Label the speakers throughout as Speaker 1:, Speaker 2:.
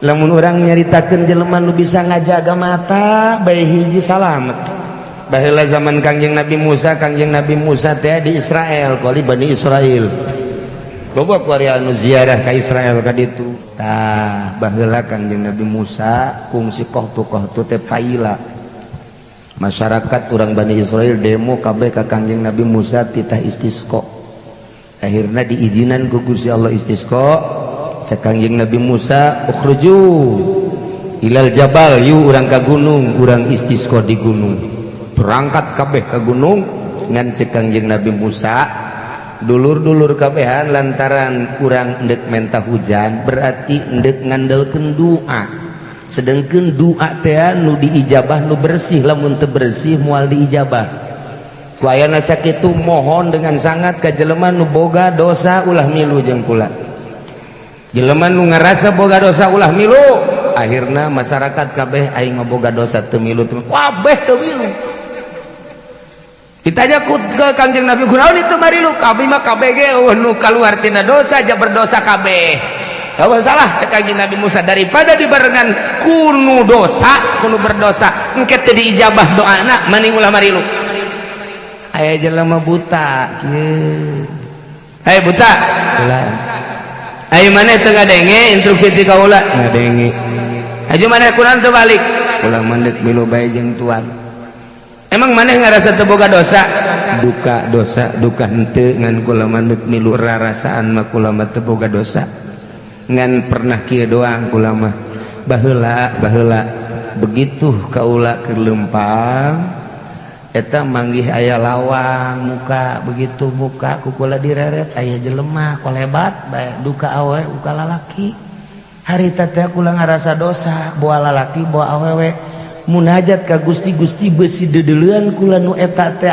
Speaker 1: Lamun urang nyaritakeun jelema nu bisa ngajaga mata bae hiji, salamet. Baheula zaman Kangjeng Nabi Musa, Kangjeng Nabi Musa teh di Israel, kali Bani Israel. Loba kuari anu ziarah ka Israel ka ditu. Tah, baheula Kangjeng Nabi Musa kungsi kohtu-kohtu teh paila. Masyarakat urang Bani Israel demo kabeh ka Kangjeng Nabi Musa titah istisqa. Akhirna diizinan ku Gusti Allah istisqa. Cek Kangjeng Nabi Musa, "Ukhruju ilal jabal," yu urang ka gunung, urang istisqa di gunung. Berangkat kabeh ka gunung, ngan cek Kangjeng Nabi Musa, dulur-dulur kabehan, lantaran urang endek menta hujan berarti endek ngandelkeun doa, sedangkan doa teh nu diijabah nu bersih. Lamun teu bersih moal diijabah. Ku ayana sakitu, mohon dengan sangat ka jelema nu boga dosa ulah milu jeung kula. Jelema nu ngarasa boga dosa ulah milu. Akhirna masyarakat kabeh, aing mah boga dosa, teu milu, teu kabeh teu milu. Ditanya ku ke Kangjeng Nabi, "Kunaon itu marilu?" "Kami mah kabeh ge euweuh nu kaluar tina dosa, aja berdosa kabeh." "Euweuh salah," cek Kangjeng Nabi Musa, "daripada dibarengan kunu dosa, kunu berdosa, engke teu diijabah doana, mending ulah marilu." Aya jelema buta kieu. "Hei buta, ulah. Ayo, maneh teu ngadenge instruksi ti kaula?" "Ngadenge." "Aju maneh kunaon teu balik?" "Ulah mandek, milu bae jeung tuan." "Emang maneh ngarasa teu boga dosa?" "Duka dosa, duka henteu, ngan kula mandek milu, rarasaan mah kula mah teu boga dosa. Ngan pernah kieu doang kula mah, baheula baheula begitu kaula keur lempang eta manggih aya lawang muka. Begitu muka ku kula direret, aya jelema kolebat bae, duka awe duka lalaki. Harita teh kula ngarasa dosa, boa lalaki boa awewe, munajat ka Gusti, Gusti, besi dedelean kula nu eta teh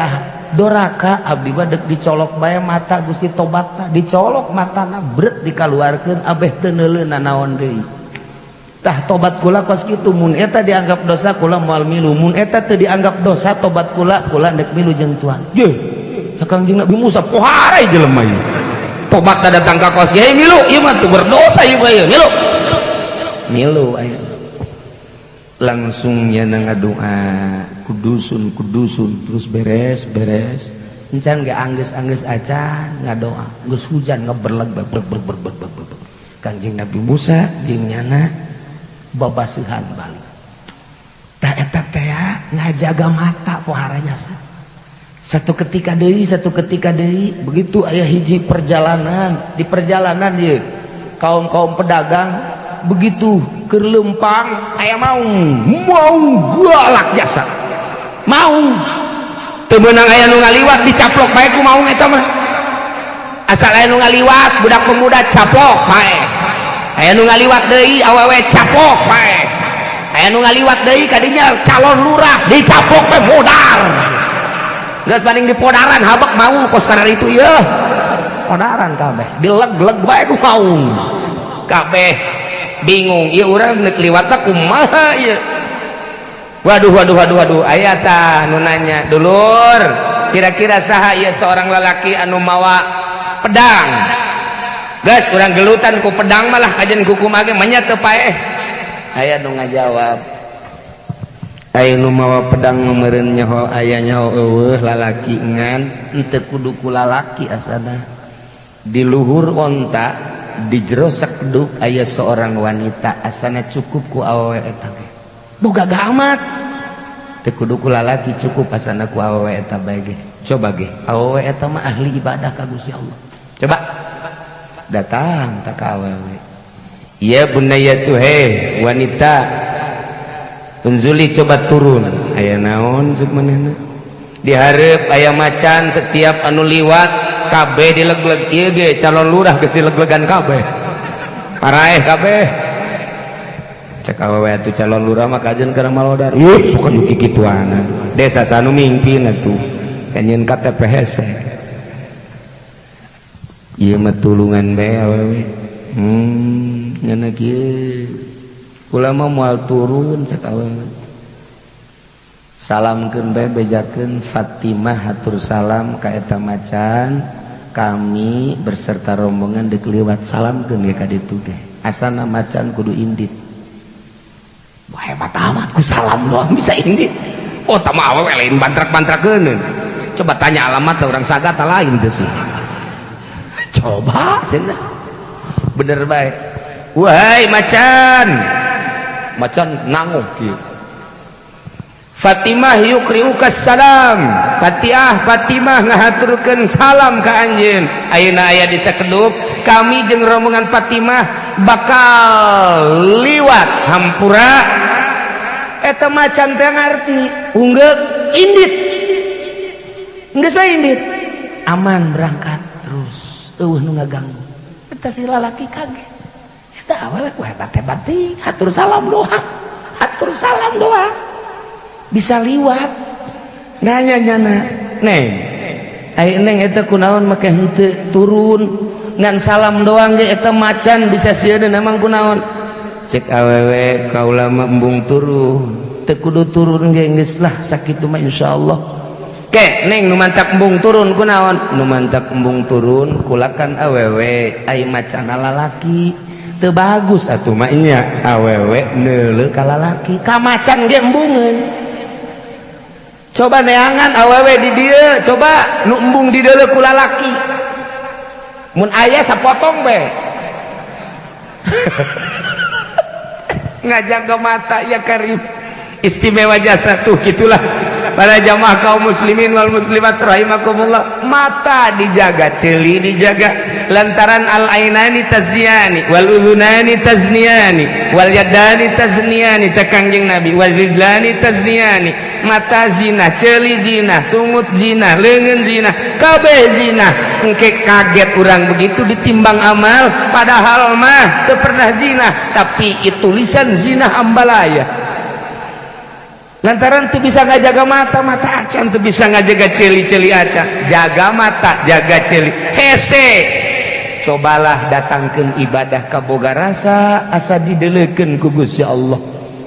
Speaker 1: doraka, abdi mah dek dicolok bae mata, Gusti, tobatna." Dicolok matana, bret, dikaluarkeun, abeh teu neuleuh naon deui. Tah, tobat kula kos kitu. Mun eta dianggap dosa, kula moal milu. Mun eta teu dianggap dosa tobat kula, kula dek milu jeung tuan." Ye, cek Kangjeng Nabi Musa, "Pohara jelema ieu, tobat datang ka kos, hei, milu, ieu mah teu berdosa ieu mah, ieu milu." Milu aya langsung nya ngadoa, kudusun kudusun, terus beres beres encan ge anggeus-anggeus acan ngadoa, geus hujan ngeberleg berg berg berg berg berg berg. Kangjeng Nabi Musa jeung nyana babaseuhan balik. Tah, eta teh ngajaga mata, pohara jasa. Satu ketika deui, satu ketika deui, begitu aya hiji perjalanan, di perjalanan ieu kaum-kaum pedagang, begitu keur lempang aya maung, maung galak jasa. Maung teu meunang aya nu ngaliwat, dicaplok bae ku maung eta mah. Asal aya nu ngaliwat budak pemuda, caplok bae. Aya nu ngaliwat deui awewe, caplok bae. Aya nu ngaliwat deui kadinya calon lurah, dicaplok bae, modar. Geus banding dipodaran habek maung kos kana itu ieu podaran kabeh, dileg-leg bae ku maung kabeh. Bingung ieu urang neuk liwatna kumaha ieu? Waduh, waduh, waduh, waduh. Aya tah nu nanya, "Dulur, kira-kira saha ieu seorang lalaki anu mawa pedang? Geus urang gelutan ku pedang malah kajen ku kumaha ge manya teu paeh." Aya nu ngajawab, "Aya nu mawa pedang meureun nyaho, aya nyaho euweuh lalaki, ngan henteu kudu ku lalaki. Asana di luhur onta, di jero sakeduk aya seorang wanita, asana cukup ku awewe eta ge. Boga amat, teu kudu ku lalaki, cukup asana ku awewe eta bae ge. Coba ge, awewe eta mah ahli ibadah ka Gusti Allah. Coba datang tak ka awewe." "Ya bunayatu, he wanita, unzuli, coba turun." "Aya naon?" Cek manehna. "Dihareup aya macan, setiap anu liwat kabeh dileg-leg. Ieu ge calon lurah geus dileg-legan kabeh, paraeh kabeh." Cek awewe atuh, "Calon lurah mah kajen kana malodar. Ih, sok anu kikituanan. Desa sanu mingpin atuh kanyeun KTP hese. Ieu mah tulungan bae awewe." Nyana kieu, "Kula mah moal turun," cek awewe. "Salamkeun bae, bejakeun Fatimah hatur salam ka eta macan. Kami berserta rombongan dek liwat, salamkeun ge ka ditu ge. Asana macan kudu indit." Wah, hebat amat, ku salam doang bisa indit. Oh, tama awewe lain bantrak-bantrakeun. Coba tanya alamat orang Sagata lain tuh sih. Coba cenah. Bener baik. Wahai macan. Macan nanguk kieu. Fatimah yukriuka salam. Fatiah Fatimah ngahaturkeun salam ka anjeun. Ayeuna aya di sakedup, kami jeung rombongan Fatimah bakal liwat hampura. Eta macan teh ngarti, unggeuk indit. Geus bae indit. Aman berangkat terus. Eueuh nu ngaganggu. Eta si lalaki kaget. Eta awewe ku hebat-hebat teuing, hatur salam doang. Hatur salam doang. Bisa liwat. Nanya nyana, "Neng, ai neng eta kunaon make henteu turun ngan salam doang ge eta macan bisa sieun emang kunaon?" Cek awewe, "Kaula mah embung turun." Teu kudu turun ge geus lah sakitu mah insyaallah. Ke neng, nu mantak embung turun kunaon? Nu mantak embung turun kulakan awewe, ai macan lalaki, teu bagus atuh mah nya awewe neuleuh ka lalaki, ka macan ge embungeun. Coba neangan awewe di dieu, coba nu embung di deuleu ku lalaki. Mun aya sapotong be. Ngajaga mata ya karim. Istimewa jasa tuh gitulah. Para jamaah kaum muslimin wal muslimat rahimakumullah, mata dijaga, ceuli dijaga, lantaran al ainani tazniyani wal udhunani tazniyani wal yadani tazniyani, cek Kangjeng Nabi, wal rijlani tazniyani. Mata zina, ceuli zina, sungut zina, leungeun zina, kabeh zina. Engke kaget urang begitu ditimbang amal, padahal mah teu pernah zina, tapi itu tulisan zina ambalaya. Lantaran tuh bisa ngajaga mata, mata acan tuh bisa ngajaga ceuli-ceuli acan. Jaga mata, jaga ceuli. Hese. Cobalah datangkeun ibadah ka boga rasa asa dideleukeun ku Gusti Allah.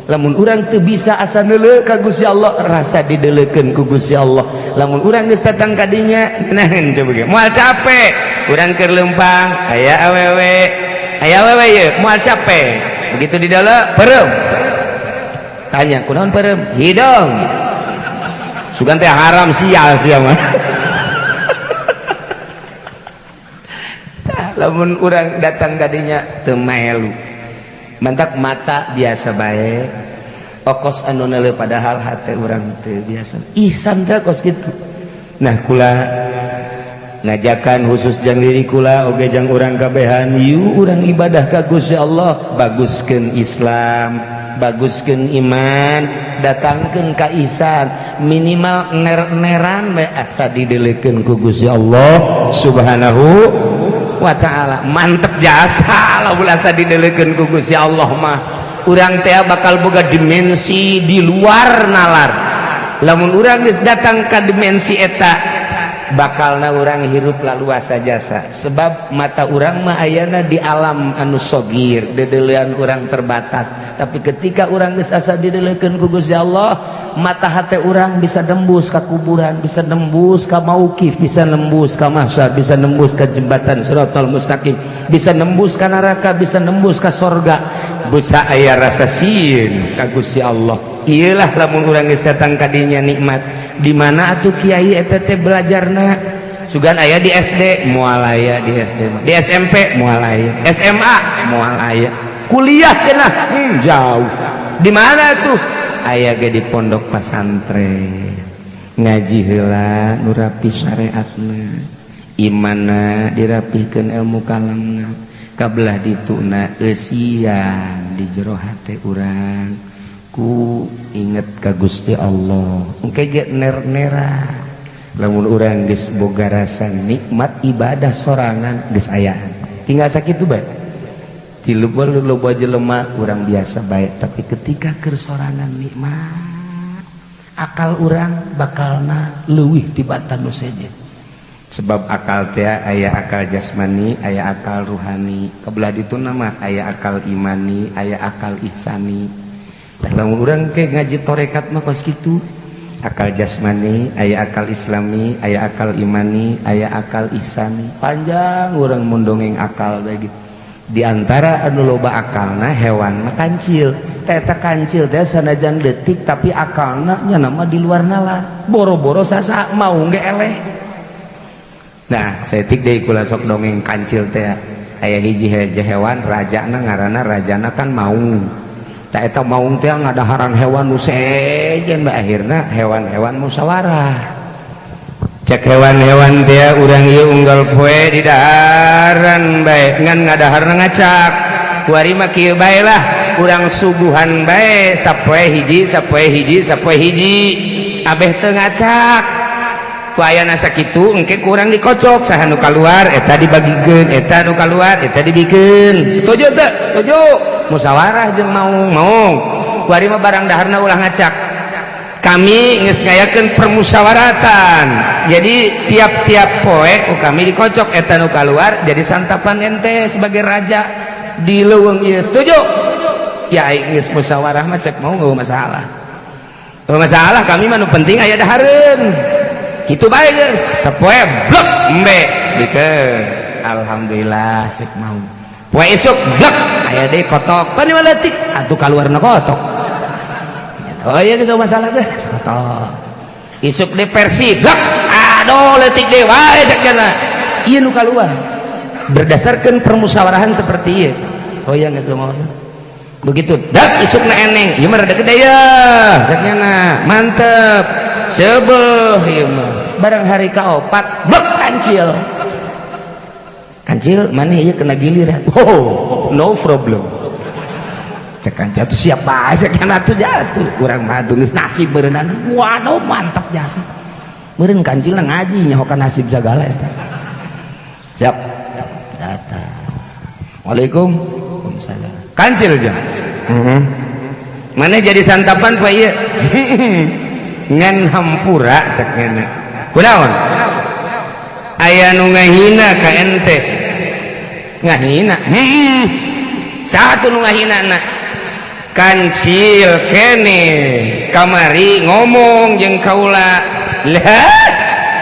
Speaker 1: Lamun urang teu bisa asa neuleuh ka Gusti Allah, rasa dideleukeun ku Gusti Allah. Lamun urang geus datang ka dinya, nahan coba ge. Moal capek. Urang keur leumpang, aya awewe. Aya awewe ye, moal capek. Begitu di dalam peureum. Tanya, kunaon peureum? Hidung. Sugan teh haram sial sia mah. Lamun urang datang ka dinya teu melu. Mantak mata biasa bae. Okos anu neuleuh padahal hate urang teu biasa. Ihsan teh kos kitu. Nah, kula ngajakan khusus jang diri kula oge jang urang kabehan, yuk urang ibadah ka Gusti Allah, baguskeun Islam, baguskeun iman, datangkeun ka ihsan, minimal ner-neran bae asa dideleukeun ku Gusti Allah Subhanahu wa ta'ala. Mantep jasa lamun asa dideleukeun ku Gusti Allah mah, urang teh bakal boga dimensi di luar nalar. Lamun urang geus datang ka dimensi eta, bakalna urang hirup laluasa jasa, sebab mata urang mah ayana di alam anu sogir, dedelean urang terbatas. Tapi ketika urang geus asa dideleukeun ku Gusti Allah, mata hate urang bisa nembus ka kuburan, bisa nembus ka mauqif, bisa nembus ka mahsyar, bisa nembus ka jembatan siratal mustaqim, bisa nembus ka neraka, bisa nembus ka sorga. Bisa aya rasa sieun ka Gusti Allah. Iyalah lamun urang geus datang ka dinya nikmat. Di mana atuh kiai eta teh belajarna? Sugan aya di SD, moal aya di SD, di SMP moal aya, SMA moal aya, kuliah cenah jauh. Di mana tuh? Aya ge di pondok pesantren. Ngaji heula nu rapi syariatna, imanna dirapihkeun ilmu kalamna, kabelah dituna eusian di jero hate urang ku inget ka Gusti Allah. Engke ge ner-nera lamun urang geus boga rasa nikmat ibadah sorangan geus ayaan, tinggal sakitu bae. Tilu loba jelema urang biasa bae, tapi ketika keur sorangan nikmat, akal urang bakalna leuwih tibatan nu sejen. Sebab akal teh aya akal jasmani, aya akal ruhani, kebelah ditu nama aya akal imani, aya akal ihsani. Lamun urang ke ngaji torekat mah kos kitu, akal jasmani aya, akal islami aya, akal imani aya, akal ihsani. Panjang urang mun dongeng akal bae gitu. Di antara anu loba akalna hewan mah kancil. Eta kancil teh sanajan detik, tapi akalna nya nama di luar nalar. Boro-boro sasa mau ge eleh. Nah, saeutik deui kula sok dongeng kancil teh. Aya hiji hewan rajana, ngaranna rajana kan maung. Tah, eta maung teh ngadaharan hewan nu sejen bae. Akhirna hewan-hewan musyawarah. Cek hewan-hewan teh, urang ieu unggal poe di daharan bae, ngan ngadaharna ngacak. Kuari mah kieu bae lah, urang suguhan bae sapoe hiji, sapoe hiji, sapoe hiji, abeh teu ngacak. Ku ayana sakitu, engke kurang dikocok, saha nu kaluar eta dibagikeun, eta nu kaluar eta dibikeun. Setuju teu? Setuju. Musyawarah jeung maung. Maung, kuari mah barang daharna ulah ngacak. Kami geus ngayakeun permusyawaratan, jadi tiap-tiap poe ku kami dikocok, eta nu kaluar jadi santapan ente sebagai raja di leuweung ieu. Setuju ya? Aing geus musyawarah mah, cek mau, nggak masalah. Nggak masalah, kami mah nu penting aya dahareun. Kitu bae geus. Sapoe blek, embe bikeun. Alhamdulillah, cek mau. Poe isuk blek, aya deui kotok pan leutik atuh, kaluarna kotok. Oh iya, geus masalah, geus kotok. Isuk deui versi blek, aduh, leutik deui wae, cek jana. Ieu nu kaluar berdasarkan permusyawarahan seperti ieu. Oh iya, geus masalah. Begitu dak isukna eneng, ieu mah rada gede ya, cek nyana, mantep seubeuh ieu mah. Barang hari kaopat blek, kancil. Kancil, mana ieu kena giliran? Oh, no problem, cek kancil tuh. Siap bae, cek nyana tuh. Jatuh urang mah tuh geus nasib beureunan. Waduh, mantap jasa meureun kancil ngaji nyahokan nasib segala eta. Siap, datang. Waalaikum. Waalaikumsalam. Kancil jam mana jadi santapan pak ieu ngan hampura, cek nyana. Kunaon? Aya nu ngahina ka ente. Ngahina? Heeh. Satu nu ngahina na kancil kene kamari ngomong jeung kaula lah,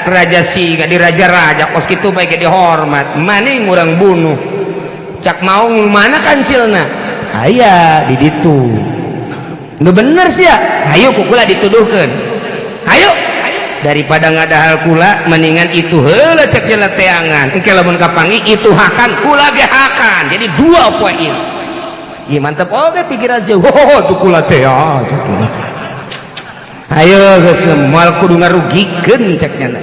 Speaker 1: raja singa di raja-raja kos kitu bae ge dihormat, maning urang bunuh. Cak maung, mana kancilna? Aya di ditu. Nu bener sih ya, ayo ku kula dituduhkeun. Ayo, daripada ngadahal kula mendingan itu heula, cek jela teangan. Engke lamun kapanggih itu hakan kula ge hakan, jadi dua poin. Iya, mantep. Oke, pikiran sih. Oh, tuh kula teh ya. Ayo geus, moal kudu ngarugikeun, cek nyana.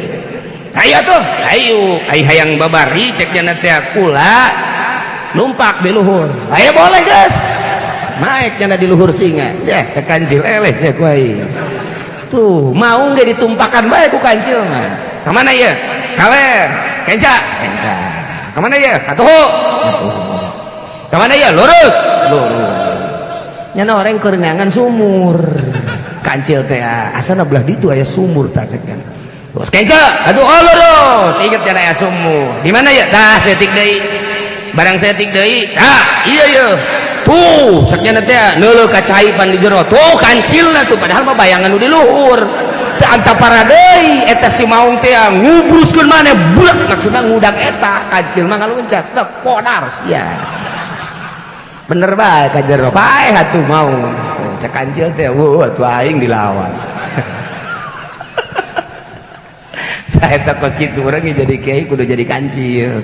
Speaker 1: Ayo tuh, ayo, ai hayang babari, cek nyana teh, kula numpak di luhur. Ayo, boleh geus. Naik nyana di luhur singa. Ya, cek kancil, eleh sia ku aing. Tuh, mau ge ditumpakan bae ku kancil mah. Ka mana ieu? Kaler. Kenca. Kenca. Ka mana ieu? Katuhu. Katuhu. Kemana ya? Lurus. Lurus. Nyana orang keur neangan sumur. Kancil teh asana belah ditu aya sumur tah, cek kan. Terus kenca, aduh, oh, lurus. Inget nyana aya sumur. Di mana ya? Tah, saeutik deui. Barang saeutik deui, tah, iya iya. Tuh, cek nyana teh neuleuh ka cai pan di jero. Tuh kancilna tuh, padahal mah bayangan nu di luhur. Teu antapara deui eta si maung teh ngubruskeun maneh bulek, maksudna ngudag eta kancil mah ngaluncat. Tah, podar sia. Bener bae ka jero, paeh atuh mau. Cek kancil teh, wah, atuh aing dilawan. Saya tak kos kitu, urang jadi kiai kudu jadi kancil,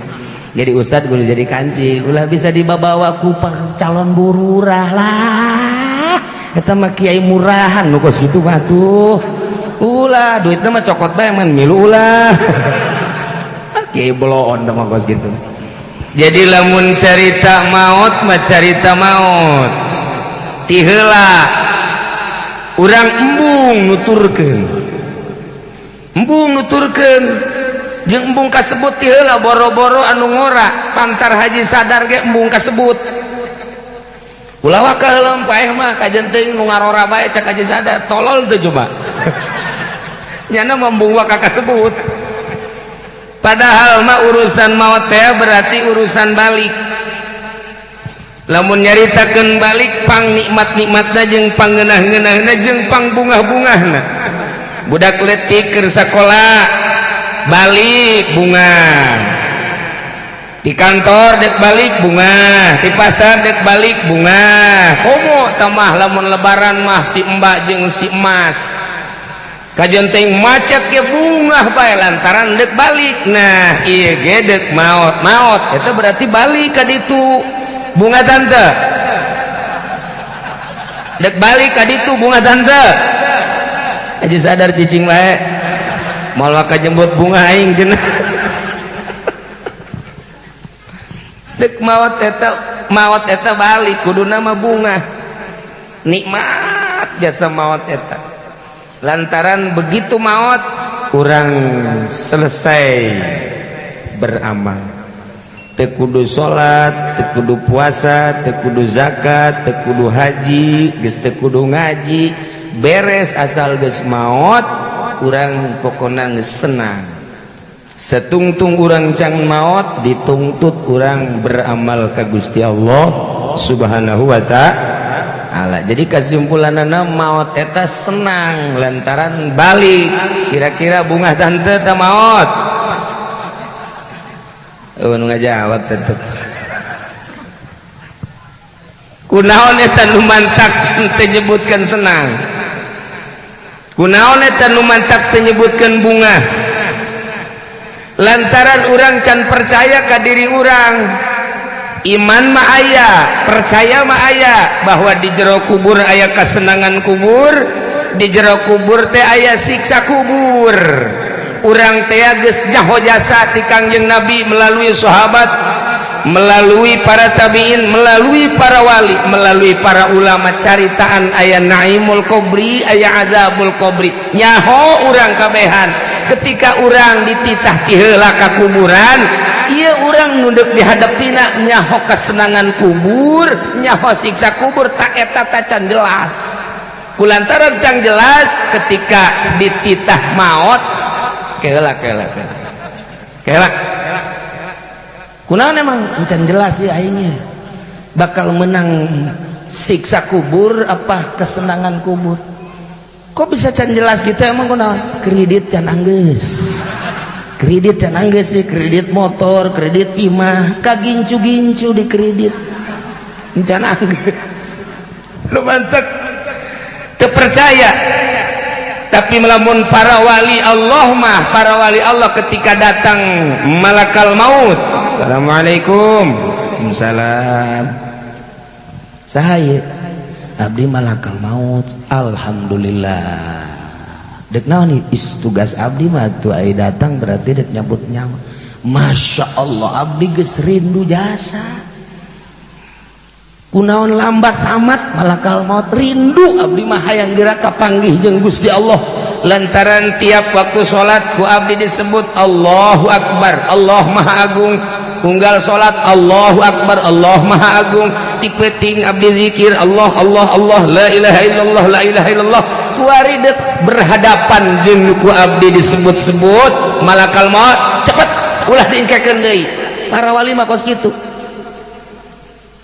Speaker 1: jadi ustad kudu jadi kancil, ulah bisa dibawa ku calon bururah lah. Eta mah kiai murahan nu kos kitu mah tuh. Ulah, duitna mah cokot bae, man milu ulah. Kiai bloon mah kos kitu. Jadi lamun carita maut mah, carita maut ti heula urang embung nuturkeun, embung nuturkeun jeung embung kasebut ti heula. Boro-boro anu ngora, pantar haji sadar ge embung kasebut. Ulah waka heula paeh mah, kajen teuing nu ngarora bae. Cek haji sadar, tolol teu coba? Nyana embung waka kasebut. Padahal mah urusan maut teh berarti urusan balik. Lamun nyaritakeun balik, pang nikmat-nikmatna jeung pangeunah-ngeunahna jeung pang bungah-bungahna. Budak leutik keur sakola balik bunga. Di kantor dek balik bungah, di pasar dek balik bungah. Komo tamah lamun lebaran mah si mbak jeung si emas kajeun teh macet ge bungah bae lantaran dek balik. Nah, ieu ge dek maot maot eta berarti balik ka ditu bungah tante, dek balik ka ditu bungah tante. Aja sadar cicing bae, moal kajembut bungah aing cenah. Dek maot eta, maot eta balik kuduna mah bungah, nikmat jasa maot eta, lantaran begitu maot urang selesai beramal. Teu kudu salat, teu kudu puasa, teu kudu zakat, teu kudu haji, geus teu kudu ngaji, beres asal geus maot urang pokona geus senang. Setungtung urang can maot dituntut urang beramal ka Gusti Allah Subhanahu wa ta'ala. Jadi kesimpulanana maot eta senang lantaran balik. Kira-kira bungah tante ta maot? Eueuh nu ngajawab tetep. Kunaon eta nu mantak teu nyebutkeun senang? Kunaon eta nu mantak teu nyebutkeun bungah? Lantaran urang can percaya ka diri urang. Iman mah aya, percaya mah aya bahwa di jero kubur aya kesenangan kubur, di jero kubur teh aya siksa kubur. Urang teh geus nyaho jasa ti Kangjeng Nabi melalui sahabat, melalui para tabiin, melalui para wali, melalui para ulama, caritaan aya naimul kubri, aya azabul kubri. Nyaho urang kabehan. Ketika urang dititah ti heula ka kuburan, ieu urang nunduk dihadapina nyaho kesenangan kubur, nyaho siksa kubur, tak eta tacan jelas. Kulantaran can jelas ketika dititah maot, kela kela kela kela kunaon emang can jelas ya aingnya bakal menang siksa kubur apa kesenangan kubur. Kok bisa can jelas gitu emang kunaon? Kredit can anggeus, kredit can anggeus sih, kredit motor, kredit imah, kagincu-gincu di kredit can anggeus. Lu mantep terpercaya. Tapi melamun para wali Allah mah, para wali Allah ketika datang malakal maut, assalamualaikum, waalaikumsalam, saha? Abdi malakal maut. Alhamdulillah. Dek naon nih? Is tugas abdi mah tuh ai datang berarti dek nyabut nyawa. Masya Allah, abdi geus rindu jasa. Kunaon lambat amat malakal maut, rindu abdi mah hayang geura kapanggih jeung Gusti Allah. Lantaran tiap waktu salat ku abdi disebut Allahu Akbar, Allah Maha Agung. Unggal salat Allahu Akbar, Allah Maha Agung. Ti peuting abdi zikir Allah Allah Allah, la ilaha illallah, la ilaha illallah. Kuari dek berhadapan jeung nu ku abdi disebut-sebut malakal maut, cepet ulah diingkekeun deui. Para wali mah kos kitu.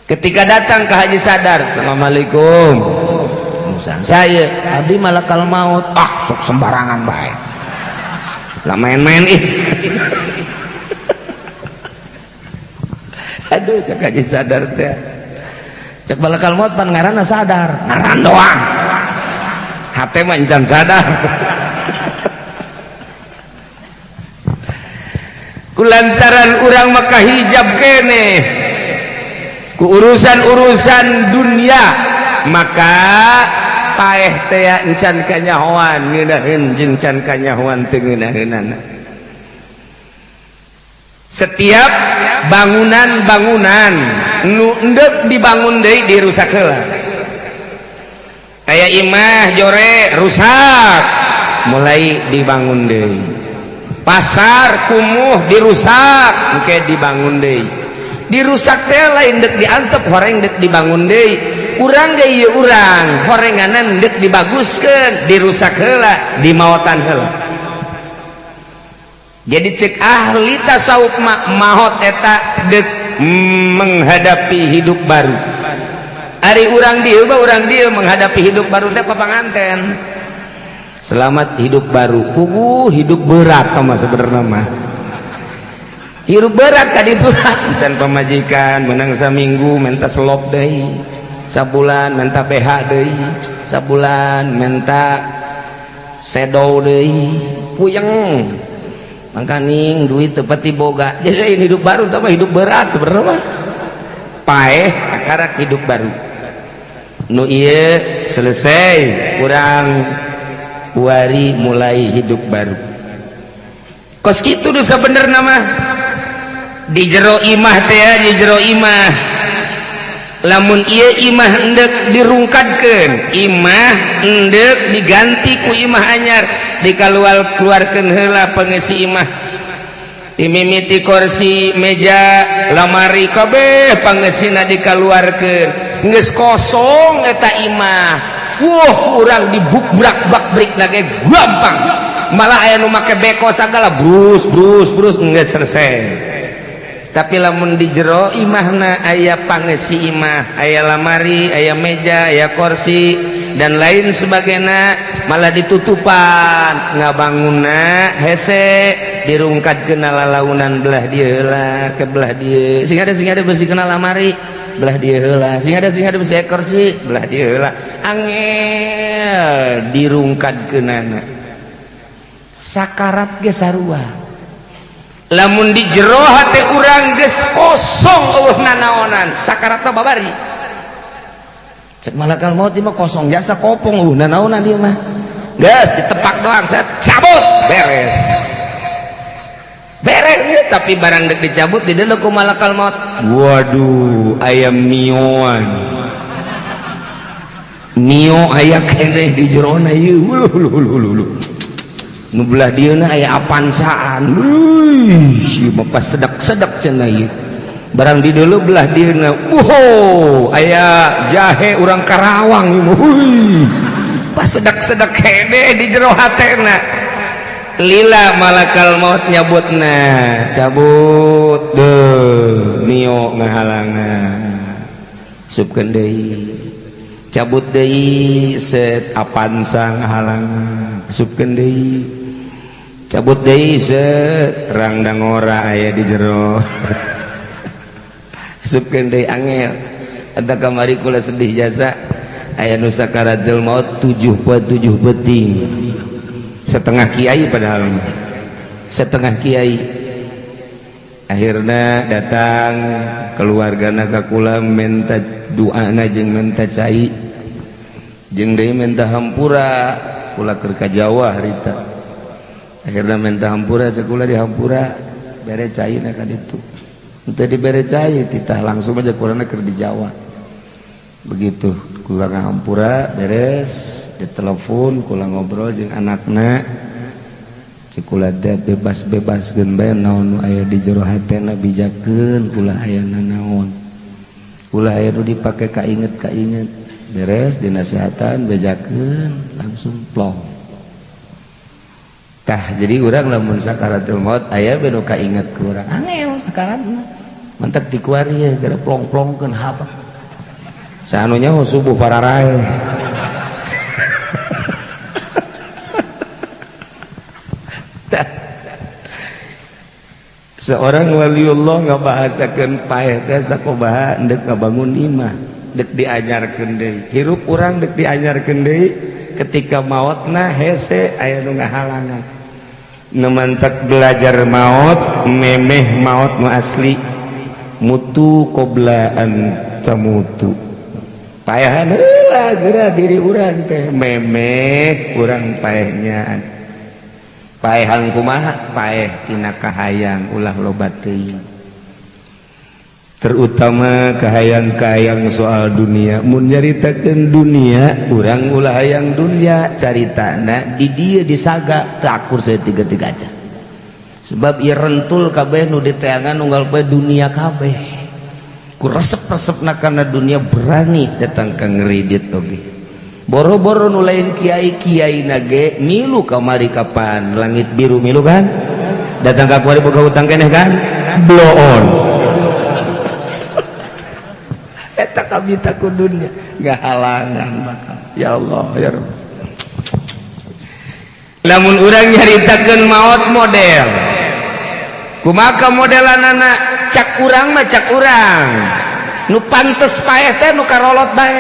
Speaker 1: Ketika datang ke Haji Sadar, assalamualaikum, saya abdi malakal maut. Ah, sok sembarangan bae lah, main-main ih. Aduh, cek Haji Sadar teh, cek malakal maut pan ngaranna sadar, ngaran doang, hate mah encan sadar. Kulantaran urang maka hijab kene ku urusan-urusan dunia, maka paeh teh encan kanyahoan ngeunaheun jeung can kanyahoan teu ngeunaheunana. Setiap bangunan-bangunan nu endek dibangun deui dirusak heula. Aya imah jore rusak, mulai dibangun deui. Pasar kumuh dirusak, engke dibangun deui. Dirusak teh lain dek diantep, horeng dek dibangun deui. Urang ge ieu urang horenganan dek dibaguskeun, dirusak heula, dimaotan heula. Jadi cek ahli tasawuf maot eta dek menghadapi hidup baru. Ari urang dieu mah, urang dieu menghadapi hidup baru teh papanganten. Selamat hidup baru. Puguh hidup berat mah sebenarnya mah. Hirup berat ka ditu can pamajikan menang saminggu menta selop deui, sabulan menta BH deui, sabulan menta sedow deui, puyeng. Mangkaning duit teu pati boga. Jadi ini hidup baru tambah hidup berat sebenarnya mah. Paeh akarak hidup baru. Nu ieu selesai, kurang wari mulai hidup baru. Kos kitu nu sabenerna mah. Di jero imah teh, di jero imah lamun ieu imah endek dirungkadkeun, imah endek diganti ku imah anyar, dikaluar keluarkeun heula pengisi imah, dimimiti kursi, meja, lamari, kabeh pangesina dikaluarkeun, geus kosong eta imah. Wah, urang dibukbrak bak brik lagi gampang, malah aya nu make beko sagala, brus brus brus, geus selesai. Tapi lamun di jero imahna aya pangesi imah, aya lamari, aya meja, aya kursi dan lain sebagainya, malah ditutupan, ngabangunna hese, dirungkadkeun lalaunan belah dieu heula ke belah dieu, sing ada besi kena lamari belah dieu heula, sing ada besi kursi belah dieu heula, angel dirungkadkeunana. Sakarat ge sarua, lamun di jero hate urang geus kosong eueuh nanaonan, sakaratna babari. Cek malakal maut mah kosong jasa kopong, eueuh nanaonan ieu mah, geus ditepak doang, saya cabut, beres beres ya. Tapi barang dek dicabut di deuleu ku malakal maut, waduh, aya mioan mio aya keneh di jerona ieu, uluh uluh uluh uluh, nu belah dieuna aya Avanzaan, euy, ieu mah pas sedak-sedak cenah ieu. Barang di deuleu belah dieuna, wow, aya jahe urang Karawang ieu mah, euy, pas sedak-sedak keneh di jero hatena. Lila malakal maut nyabutna, cabut deh, mio ngahalangan, supkeun deui, cabut deui, set, Avanza ngahalangan, supkeun deui, cabut deui, set, rangda ngora aya di jero, supkeun deui, angel. Eta kamari kula sedih jasa, aya nu sakaratul maut 7 poe 7 peuting, setengah kiai, padahal mah setengah kiai. Akhirnya datang keluargana ka kula, minta doana jeung minta cai jeung deui minta hampura. Kula keur ka Jawa harita, akhirnya minta hampura, cek kula dihampura, bere cai na ka ditu. Henteu dibere cai, titah langsung aja kulana keur di Jawa. Begitu kula ngahampura beres, ditelepon, kula ngobrol jeung anakna, cek kula teh bebas-bebaskeun bae naon nu aya di jero hatena, bijakeun, ulah aya nanaon, ulah aya nu dipake kainget-kainget. Beres dinasehatan, bejakeun, langsung plong. Tah, jadi urang lamun sakaratul maut aya bae nu kainget ku urang, angel sakarat mah, mantak dikuari ya gara plong-plongkeun hapa sanunya subuh pararae. Seorang waliullah ngabahasakeun paeh teh sakobaha ndek ngabangun imah, dek diajarkeun deui hirup urang, dek diajarkeun deui ketika maotna hese aya nu ngahalangan. Nu mantak belajar maot, memeh maot nu asli, mutu qobla an tamutu, paehan heula geura diri urang teh memeh urang paehnya. Paehan kumaha? Paeh tina kahayang ulah loba teuing, terutama kahayang-kahayang soal dunia. Mun nyaritakeun dunia, urang ulah hayang dunia, caritana di dieu disaga teu akur saya tiga-tiga aja, sebab ieu rentul kabeh nu diteangan unggal poe dunia kabeh ku resep-resepna kana dunia, berani datang ka ngeridit oge. Boro-boro nu lain kiai, kiai nage milu kamari. Kapan langit biru milu kan datang ka kuari, boga hutang keneh kan, blow on eta kabita ku dunya ngahalangan bakal. Ya Allah ya Rabb, lamun urang nyaritakeun maot model Kumaha modelanana? Cak urang mah, cak urang nu pantes paeh teh nu karolot bae.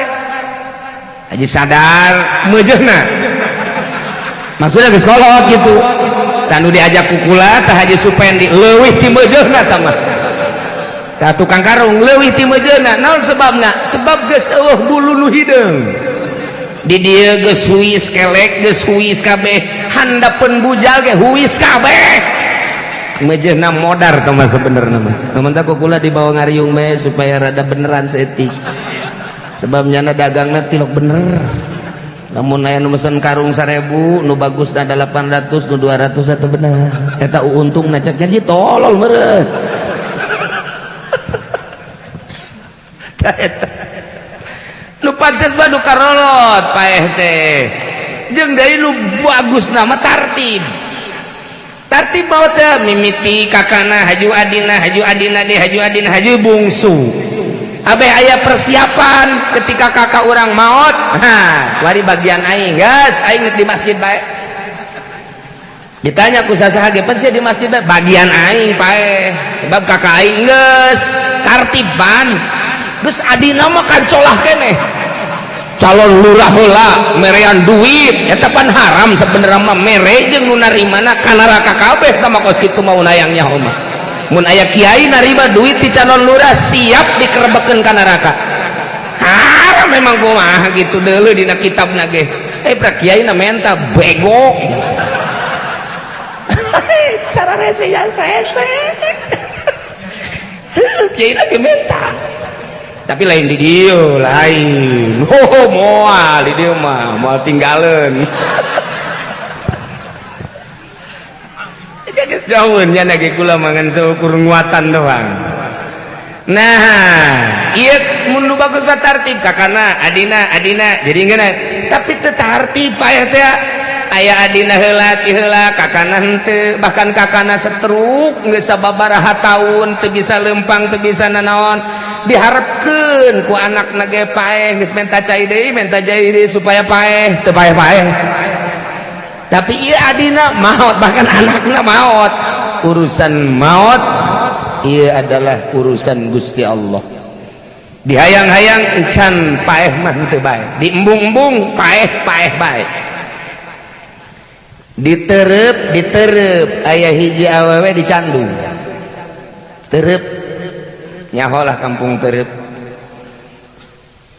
Speaker 1: Haji sadar meujeuhna, maksudnya geus kolot gitu. Tah nu diajak ku kula tah Haji Supendi, leuwih ti meujeuhna tah mah. Tah tukang karung leuwih ti meujeuhna. Naon sebabna? Sebab geus eueuh bulu nu hideung di dieu, geus huis kelek, geus huis kabeh, handapeun bujal ge huis kabeh, meujeuhna modar tah mah sebenarnya mah. Nu ku kula dibawa ngariung me supaya rada beneran seetik, sebab nyana dagangna tilok bener. Lamun aya nu mesen karung 1000, nu bagus da 800, nu 200 atau bener eta untungna, cek jadi tolol meureun. Tah eta nu pantes mah nu karolot paeh teh, jeung deui nu bagus nama tartib. Tartib mau teh mimiti kakana, haju adina, haju adina di haju adina, haju bungsu. Abeh aya persiapan ketika kakak orang maut, ha wari bagian aing, geus aing di masjid bae. Ditanya ku sasaha ge, pan sia di masjid bae, bagian aing paeh, sebab kakak aing geus tartiban. Geus adina mah kancolah keneh, calon lurah heula merean duit. Eta pan haram sebenarnya mah, mere jeung nu narimana ka neraka kabeh. Tah mah kos kitu mau nayang nyaho mah. Mun aya kiai narima duit di calon lurah, siap dikerebekeun ka neraka. Haram memang, kumaha gitu deuleu dina kitabna ge. Eh, pra kiai na menta bego sararese ya sese, kiai na ge menta, tapi lain di dieu, lain. Oh, moal di dieu mah, moal tinggalin. Geus daun nya lagi kula mangan seukur nguatan doang. Nah, ieu mun nu bagus mah tartib kakana, adina, adina, jadi ngeuna. Tapi teu tartib paeh teh, aya adina heula ti heula, kakana henteu, bahkan kakana setruk geus sababaraha taun, teu bisa lempang, teu bisa nanaon. Diharapkeun ku anakna ge paeh, geus menta cai deui, menta cai deui supaya paeh, teu paeh-paeh. Tapi ieu adina maot, bahkan anakna maot. Urusan maot ieu adalah urusan Gusti Allah. Dihayang-hayang encan paeh mah henteu bae, diembung-embung paeh, paeh bae. Diterep, diterep, aya hiji awewe dicandung terep, nyaholah kampung Terep.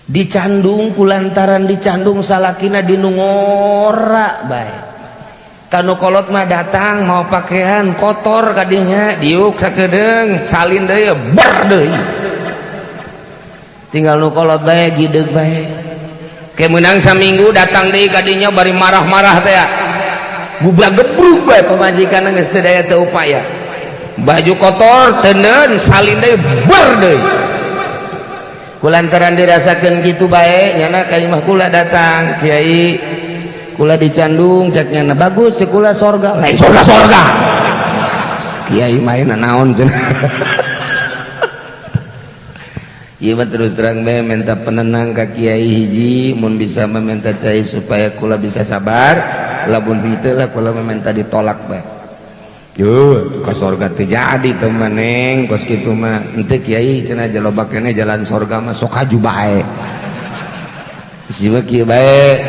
Speaker 1: Dicandung, kulantaran dicandung salakina dinungora bae. Kanu kolot mah datang mau pakaian kotor kadinya, diuk sakedeung, salin deui, ber deui, tinggal nu kolot bae, gideg bae. Ke menang saminggu datang deui kadinya bari marah-marah teh, gubrak gebruk bae pamajikan, geus teu daya teu upaya. Baju kotor tenden, salin deui, ber deui. Kulantaran dirasakeun kitu bae, nyana ka imah kula datang, "Kiai, kula dicandung," cek nyana. "Bagus," cek kula, "sorga lain sorga, sorga kiai main naon cenah." Ieu mah terus terang bae minta penenang ka kiai hiji, mun bisa meminta cai supaya kula bisa sabar, lamun henteu lah kula meminta ditolak bae. Yo, ka sorga teu jadi teu maneng kos kitu mah. "Henteu, kiai," cenah, "jaloba keneh jalan sorga mah, sok haju bae." Si mah kieu bae,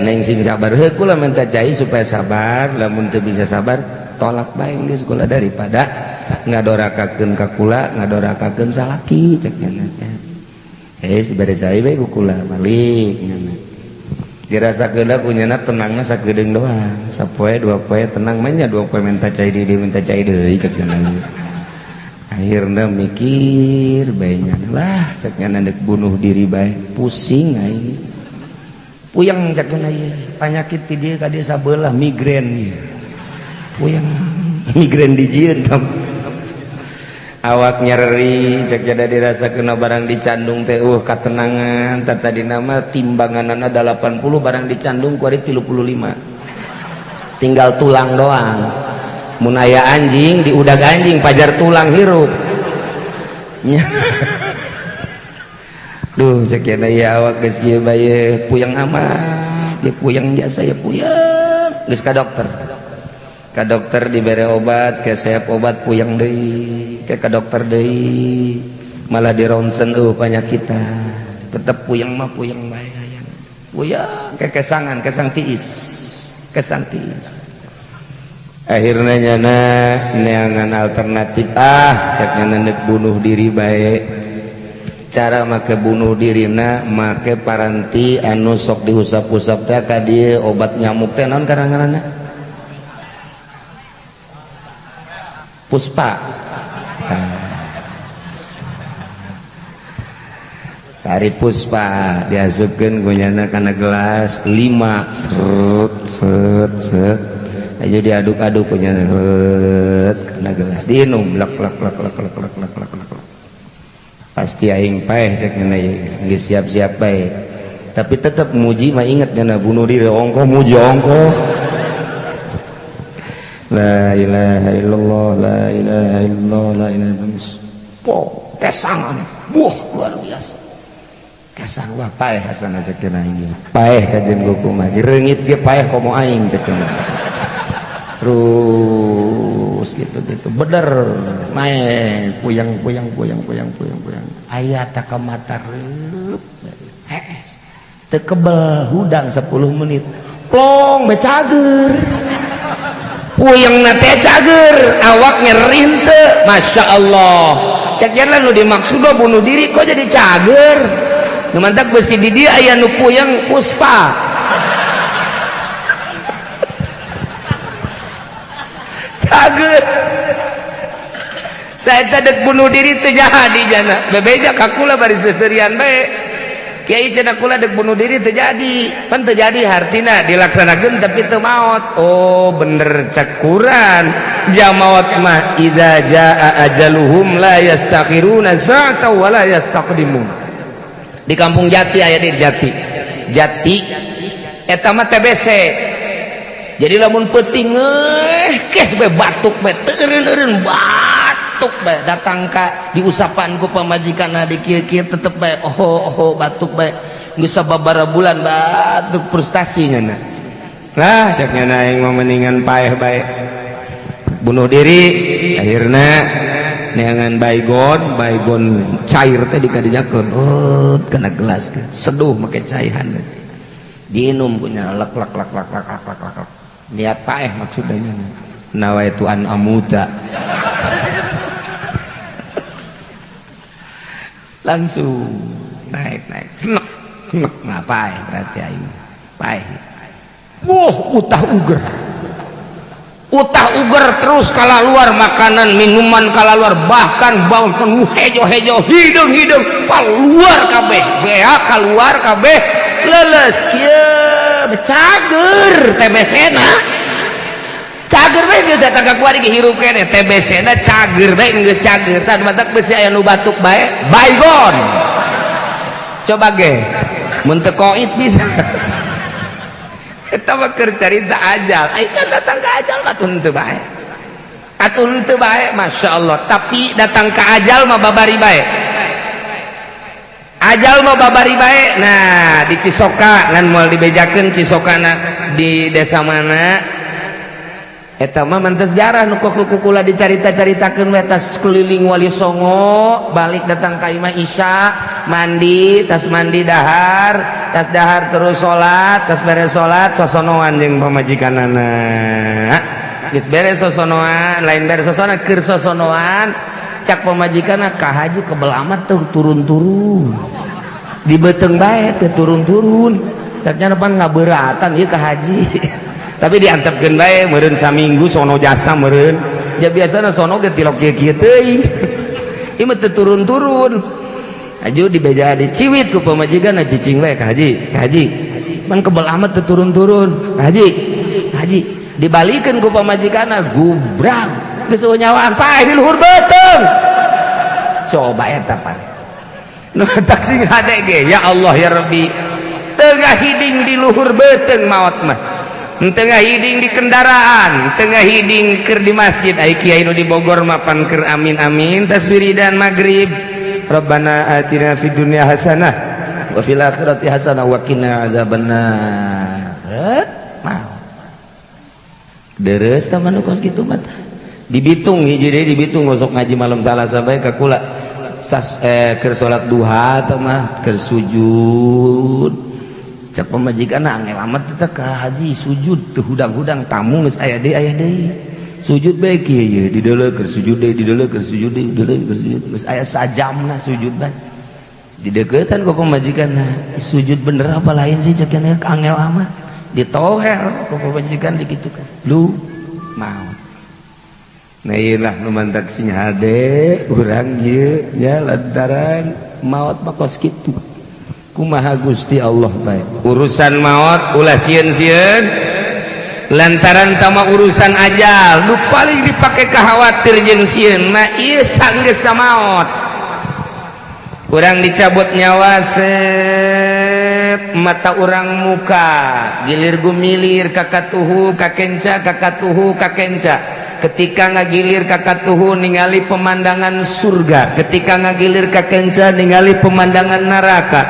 Speaker 1: "Neng, sing sabar." Heuh, kula minta cai supaya sabar, lamun teu bisa sabar tolak bae geus kula, daripada ngadorakakeun ka kula, ngadorakakeun salaki, cek nyana teh. Eh, dibere cai bae ku kula, balik nyana. Dirasakeun ku nyana tenangna sakedeung doang, sapoe dua poe tenang mah nya, dua poe minta cai deui, minta cai deui, cek nyana. Akhirna mikir bae nyana, lah cek nyana, deuk bunuh diri bae, pusing aing, puyeng, cek nyana. Ieu panyakit ti dieu ka dieu sabelah, migrain ieu, puyeng, migrain dijieun tam. Awak nyeri, cek jada dirasa kena barang dicandung teh katenangan. Tadi nama timbanganana 80, barang dicandung kuari 35, tinggal tulang doang. Mun aya anjing diudag anjing, pajar tulang hirup. Duh, cek jada ya, awak geus kieu bae puyeng amat ya, puyeng jasa ya, puyeng. Geus ka dokter. Ka dokter dibere obat, ke siap obat puyeng deui, ke ka dokter deui malah di ronsen, penyakitan tetep puyeng mah puyeng bae, hayang puyeng ke kesangan, kesang tiis, kesang tiis. Akhirnya nyana neangan alternatif, ah, cek nyana bunuh diri bae. Cara make bunuh dirina make paranti anu sok diusap-usap teh ka dieu, obat nyamuk teh naon kadang-kadang, Puspa. Sari Puspa diasupkeun ku nyana kana gelas 5, seret set set aja, diaduk-aduk ku nyana kana gelas, diinum lek lek lek lek lek lek lek lek lek. Pasti aing paeh, cek nyana, geus siap-siap bae. Tapi tetep muji mah inget nyana bunuh diri ongko, muji ongko, la ilaha illallah, la ilaha illallah, la ilaha illallah. Po kesangan, wah, luar biasa kesang. Wah, paeh hasan cek aing, paeh kajen kumaha reungit ge paeh komo aing, cek. Terus gitu gitu bener naik, puyeng puyeng puyeng puyeng puyeng puyeng, aya tak ke mata reup hees teu kebel hudang 10 menit, plong be cager. Puyeng na teh cager, awak nyeri teu. Masya Allah, cek jalan nu dimaksud bunuh diri kok jadi cager. Nu mantak besi di dia aya nu puyeng Puspa cager. Saya dek bunuh diri teu jadi jana bebeja ka kula bari seserian bae. Kiai, cenah kula dek bunuh diri teu jadi. Pan teu jadi hartina dilaksanakeun tapi teu maot. Oh, bener cek Quran, jamaot mah idza jaa ajaluhum la yastakhiruna sa'ata wa la yastaqdimun. Di kampung Jati aya, di Jati Jati eta mah TBC. Jadi lamun peuting keh be batuk be, teu eureun-eureun batuk bae, datang ka diusapan ku pamajikan di kieu-kieu tetep bae, oh oh, batuk bae. Geus sababaraha bulan batuk, frustasi nyana. Lah, cek nyana, aing mah mendingan paeh bae, bunuh diri. Akhirna neangan baygon, baygon cair teh dikadijakeun, oh, kana gelas, seduh make caihan, diinum punya, lek lek lek lek lek lek lek lek. Niat paeh maksudnya, nawaitu an amuta, langsung naik naik nek nek, ngapain berarti aing paeh. Wah, utah uger, utah uger terus kala luar, makanan minuman kala luar, bahkan bahkan hejo-hejo, hidung-hidung keluar kabeh, bea keluar kabeh, leles kieu cager. TBC na cager bae, geus datang ka kuari ge hirup keneh. TBC na cager bae, geus cager tah matak besi aya nu batuk bae baygon. Coba ge mun teu koit bisa. Eta mah keur carita ajal. Ai can datang ka ajal mah teu bae, atuh teu bae. Masya Allah, tapi datang ka ajal mah babari bae, ajal mah babari bae. Nah, di Cisoka ngan moal dibejakeun Cisokana di desa mana. Eta mah mantes sejarah nu kukula dicarita-caritakeun we. Tas keliling Wali Songo, balik datang ka imah Isya, mandi, tas mandi dahar, tas dahar terus salat, tas beres salat sosonoan jeung pamajikanana. Geus beres sosonoan, lain beres sosonoan, keur sosonoan, cak pamajikanna, "Ka haji kebel amat tuh turun-turun di beuteung bae teu turun-turun." Caknya pan ngabeuratan ieu ka haji, tapi diantepkeun bae meureun saminggu sono jasa meureun. Ya biasana sono ge tilok kieu-kieu teuing, ieu mah teu turun-turun. Aju dibeja, diciwit ku pamajikan, cicing bae ka haji, ka haji pan kebel amat teu turun-turun, ka haji, ka haji. Dibalikeun ku pamajikanna, gubrag, geus nyawaan, paeh di luhur beuteung. Coba eta pan nu tak sing hade ge, ya Allah ya Rabbi, tengah hiding di luhur beuteung maot mah, tengah hiding di kendaraan, tengah hiding keur di masjid. Ai kiai nu di Bogor mapan keur amin amin, tas wiridan maghrib, Rabbana atina fid dunya hasanah wa fil akhirati hasanah wa qina azabannar. Maot. Deres tah mah kos kitu mah. Dibitung hiji deui, dibitung osok ngaji malam Salasa bae ka kula. Tas keur salat duha teh mah keur sujud. Cek pamajikan, "Angel amat teh ka haji sujud teu hudang-hudang, tamu geus aya deui, aya deui." Sujud bae kieu ye, dideuleu keur sujud deui, dideuleu keur sujud deui, dideuleu keur sujud. Geus aya sajamna sujud bae. Dideukeutan ku pamajikan, "Nah, sujud bener apa lain sih?" Cek angel amat. Ditohel ku pamajikan dikitukan. Lu mau. Nah, iyalah nu mantak sing hade urang ieu nya, lantaran maot mah kos kitu. Kumaha Gusti Allah bae. Urusan maot ulah sieun-sieun, lantaran tama urusan ajal nu paling dipake khawatir jeung sieun mah ieu sanggeusna maot. Urang dicabut nyawa, set, mata urang muka gilir gumilir kakatuhu kakenca, kakatuhu kakenca. Ketika ngagilir kakatuhu ningali pemandangan surga, ketika ngagilir kakenca ningali pemandangan neraka.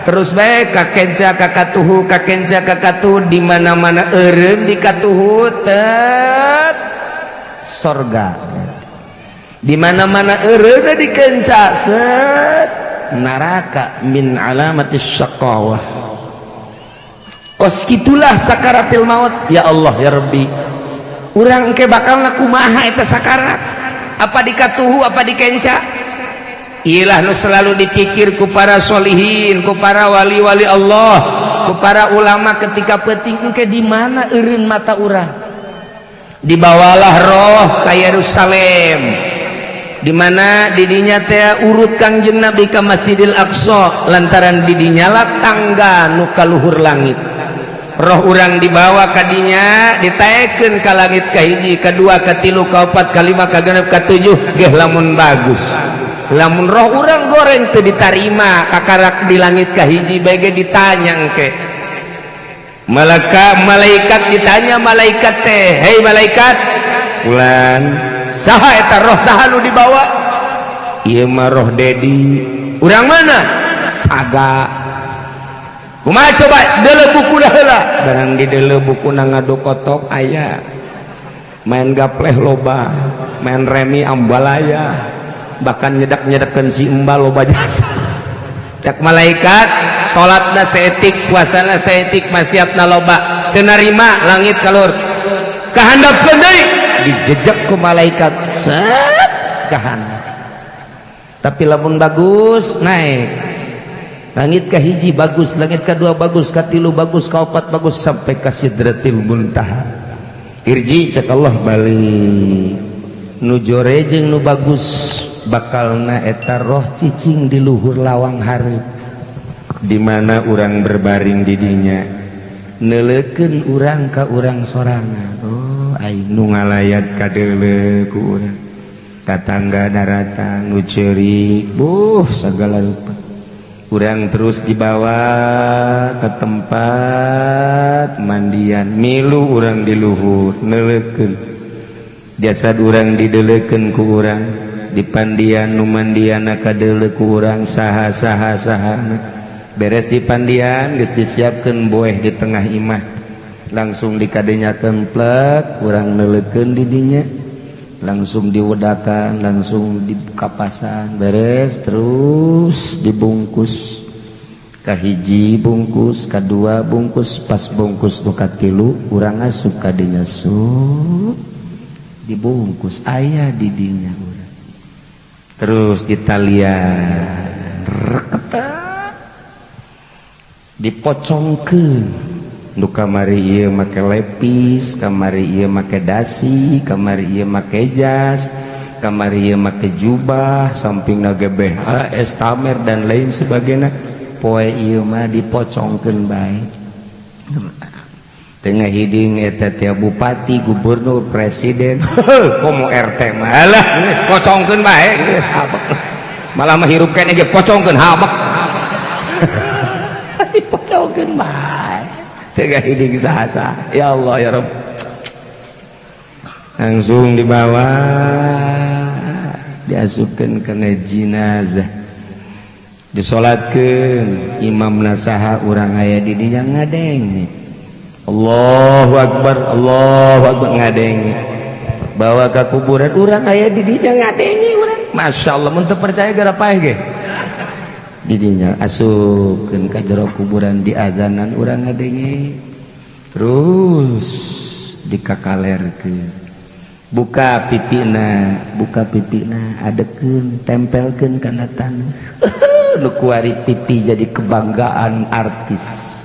Speaker 1: Terus baik kakenca kakatuhu, kakenca kakatuhu, di mana-mana eureun di katuhu tet sorga, di mana-mana eureun di kenca set neraka, min alamatis syaqawah. Kos kitulah sakaratil maut. Ya Allah ya Rabbi, urang ke bakal kumaha eta sakarat, apa dikatuhu apa dikenca? Ilah nu selalu dipikir ku para solihin, ku para wali-wali Allah, ku para ulama ketika penting engke di mana eureun mata urang. Dibawalah roh ke Yerusalem, di mana didinya teh urut Kangjeng Nabi ke Masjidil Aqsa, lantaran didinya lah tangga nu kaluhur langit. Roh urang dibawa kadinya, ditaekeun ka langit kahiji, kedua, katilu, kaopat, kalima, kagenep, katujuh. Geh lamun bagus, lamun roh urang goreng teu ditarima, kakarak di langit kahiji bae ge ditanya engke malaka malaikat. Ditanya malaikat teh, "Hei malaikat fulan, saha eta roh, saha nu dibawa?" "Ieu mah roh Dedi." "Urang mana?" "Saga." "Kumaha, coba deuleu buku heula." Barang di deuleu buku na ngadu kotok aya, main gapleh loba, main remi ambalaya, bahkan nyedak-nyedakeun si embal loba jasa. Cak malaikat, "Salatna saeutik, puasana saeutik, maksiatna loba, teu narima langit kalur." Kahandapkeun deui, dijejak ku malaikat set kahandap. Tapi lamun bagus naik langit ke hiji bagus, langit kedua bagus, katilu bagus, kaopat bagus, sampai ke Sidratil Muntaha. "Irji," cek Allah, "balik." Nu jore jeung nu bagus bakalna eta roh cicing di luhur lawang hareup, di mana urang berbaring didinya, neuleukeun urang ka urang sorangan. Oh, aing nu ngalayat kadeuleu ku urang, tatangga daratang nu ceurik, buh, segala rupa. Kurang terus dibawa ke tempat mandian, milu urang di luhur neuleukeun jasad urang, dideleukeun ku urang di pandian, nu mandian kadeuleu ku urang saha saha saha. Beres di pandian, geus disiapkeun boeh di tengah imah, langsung dikadenyakeun plek, urang neuleukeun di dinya, langsung diwedakan, langsung dikapasan. Beres, terus dibungkus, kahiji bungkus, kedua bungkus, pas bungkus nu katilu urang asup kadinya, su dibungkus aya di dinya urang, terus ditalian reketak, dipocongkeun. Nu kamari ieu make lepis, kamari ieu make dasi, kamari ieu make jas, kamari ieu make jubah, sampingna GBH, estamer, dan lain sebagainya. Poe ieu mah dipocongkeun bae tengah hiding eta tiap bupati, gubernur, presiden, komo RT mah. Alah, geus pocongkeun bae, geus habek. Malah mah hirup keneh ge pocongkeun, habek, dipocongkeun bae tengah hiding sasa. Ya Allah ya Rabb. Langsung dibawa, diasupkan ke jenazah, disolatkan, imam nasaha, urang aya di dinya ngadenge. Allahu akbar, Allahu akbar, ngadenge. Bawa ke kuburan, urang aya di dinya ngadenge urang. Masya Allah, mun teu percaya gara paeh ge. Didinya asupkeun ka jero kuburan, di azanan urang ngadenge. Terus dikakalerkeun. Buka pipina, buka pipina, adekeun, tempelkeun kana taneuh. Nu kuari pipi jadi kebanggaan artis.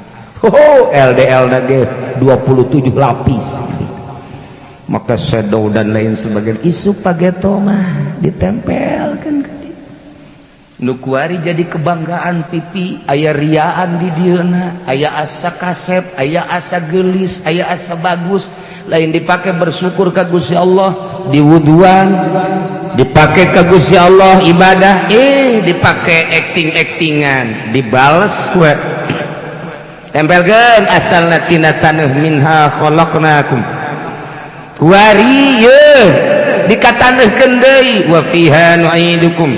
Speaker 1: Oh, LDL ge 27 lapis. Maka shadow dan lain sebagainya. Isu pageto mah ditempelkan ke dia. Nu kuari jadi kebanggaan pipi, aya riaan di dieuna, aya asa kasep, aya asa gelis, aya asa bagus. Lain dipakai bersyukur ka Gusti Allah, diwuduan, dipakai ka Gusti Allah ibadah, dipakai acting-actingan, dibales we. Tempelkeun asalna tina taneuh, minha khalaqnakum. Kuari ye dikataneuhkeun deui, wa fiha nu'idukum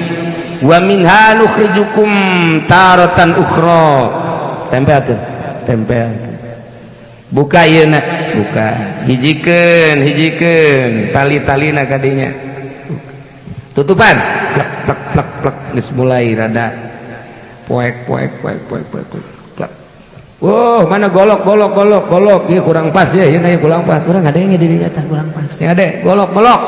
Speaker 1: wa minha nukhrijukum taratan ukhra. Tempelkeun, tempelkeun. Buka ieu na, buka. Hijikeun, hijikeun tali-talina kadinya. Tutupan. Plek plek plek plek, geus mulai rada poek poek poek poek poek poek. Plek. Wow, mana golok golok golok golok, ieu kurang pas ya, ieu na kurang pas. Urang ngadenge di dinya tah kurang pas. Ya deh, golok golok.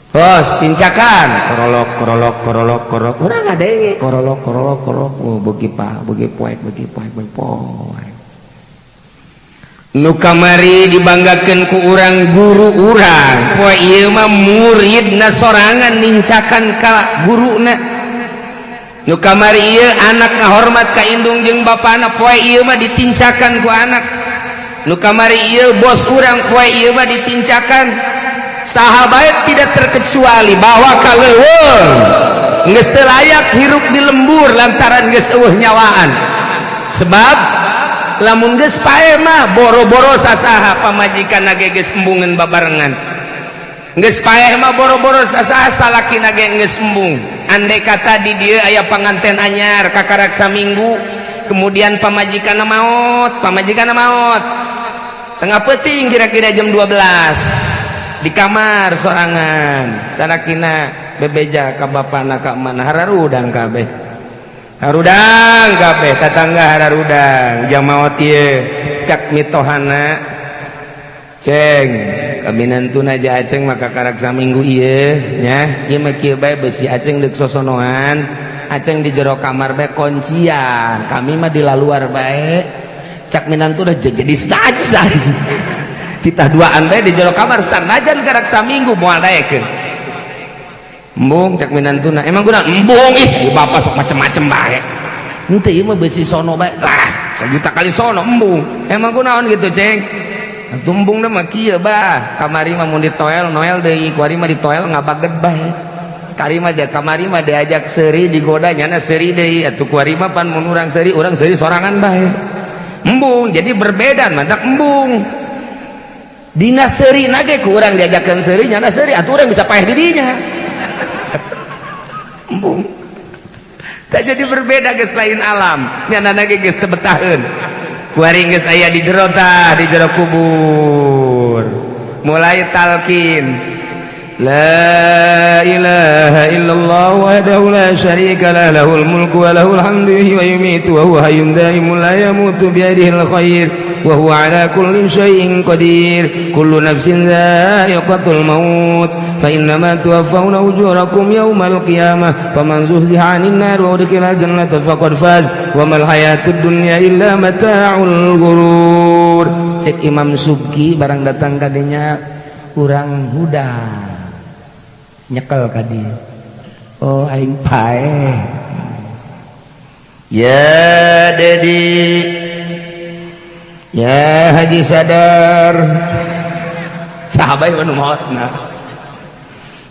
Speaker 1: Bos, tincakan, korolok korolok korolok korolok. Urang ngadenge korolok korolok korolok. Oh, beuki pa, beuki poek, beuki poek, beuki poek. Nu kamari dibanggakeun ku urang guru urang. Poe ieu mah muridna sorangan nincakan ka guruna. Nu kamari ieu anak ngahormat ka indung jeung bapana, poe ieu mah ditincakan ku anak. Nu kamari ieu bos urang, poe ieu mah ditincakan. Sahabat tidak terkecuali bahwa ka leuweung geus teu layak hirup di lembur lantaran geus eueuh nyawaan. Sebab lamun geus paeh mah boro-boro sasaha, pamajikan ge geus embungeun babarengan. Geus paeh mah boro-boro sasaha, salakina ge geus embung. Andai kata di dieu aya panganten anyar kakarak saminggu, kemudian pamajikan maot, pamajikan maot tengah peuting kira-kira jam 12 di kamar sorangan, salakina bebeja ka bapana ka mana, hararudang kabeh, harudang kabeh tetangga, hararudang jam maot ieu. Cak mitohana, "Ceng, kaminantuna aja Aceng maka karak saminggu ieu nya, ieu mah kieu bae, besi Aceng deuk sosonoan, Aceng di jero kamar bae kuncian, kami mah di laluar bae." Cak minantu udah jadi setuju sah kita duaan bae di jero kamar sanajan karak saminggu moal daekeun. "Embung," cak minantuna. "Emang guna embung? Ih, di bapak sok macem-macem bae." "Henteu, ieu mah besi sono bae lah, sejuta kali sono embung." "Emang kunaon gitu, Ceng?" "Atuh embung mah kieu bah, kamari mah mun ditoel noel deui, kuari mah ditoel ngabaged bae. Kari mah dia kamari mah diajak seuri, digoda, nyana seuri deui. Atuh kuari mah pan mun urang seuri, urang seuri sorangan bae. Embung." Jadi berbeda, mantak embung. Dina seuri nage ku urang diajakeun seuri, nyana seuri, atuh urang bisa paeh di dinya. Embung. Tak jadi berbeda geus, lain alam. Nyana nage geus teu betaheun. Kuari geus aya di jero tah, di jero kubur. Mulai talkin. La ilaha illallah wahdahu la syarika lah, lahul mulku wa lahul hamdu wa yumitu wa huwa hayyun daimun la yamutu, biyadihil khair wa huwa ala kulli syai'in qadir. Kullu nafsin dha'iqatul maut, fa innama tuwaffawna ujurakum yawmal qiyamah, faman zuhziha 'anil nar wa udkhila jannata faqad faz, wa mal hayatud dunya illa mata'ul ghurur. Cek Imam Subki, barang datang kadinya urang huda nyekel ka dieu, "Oh, aing paeh ya, Dedi, ya Haji Sadar." Sahabat nu maotna,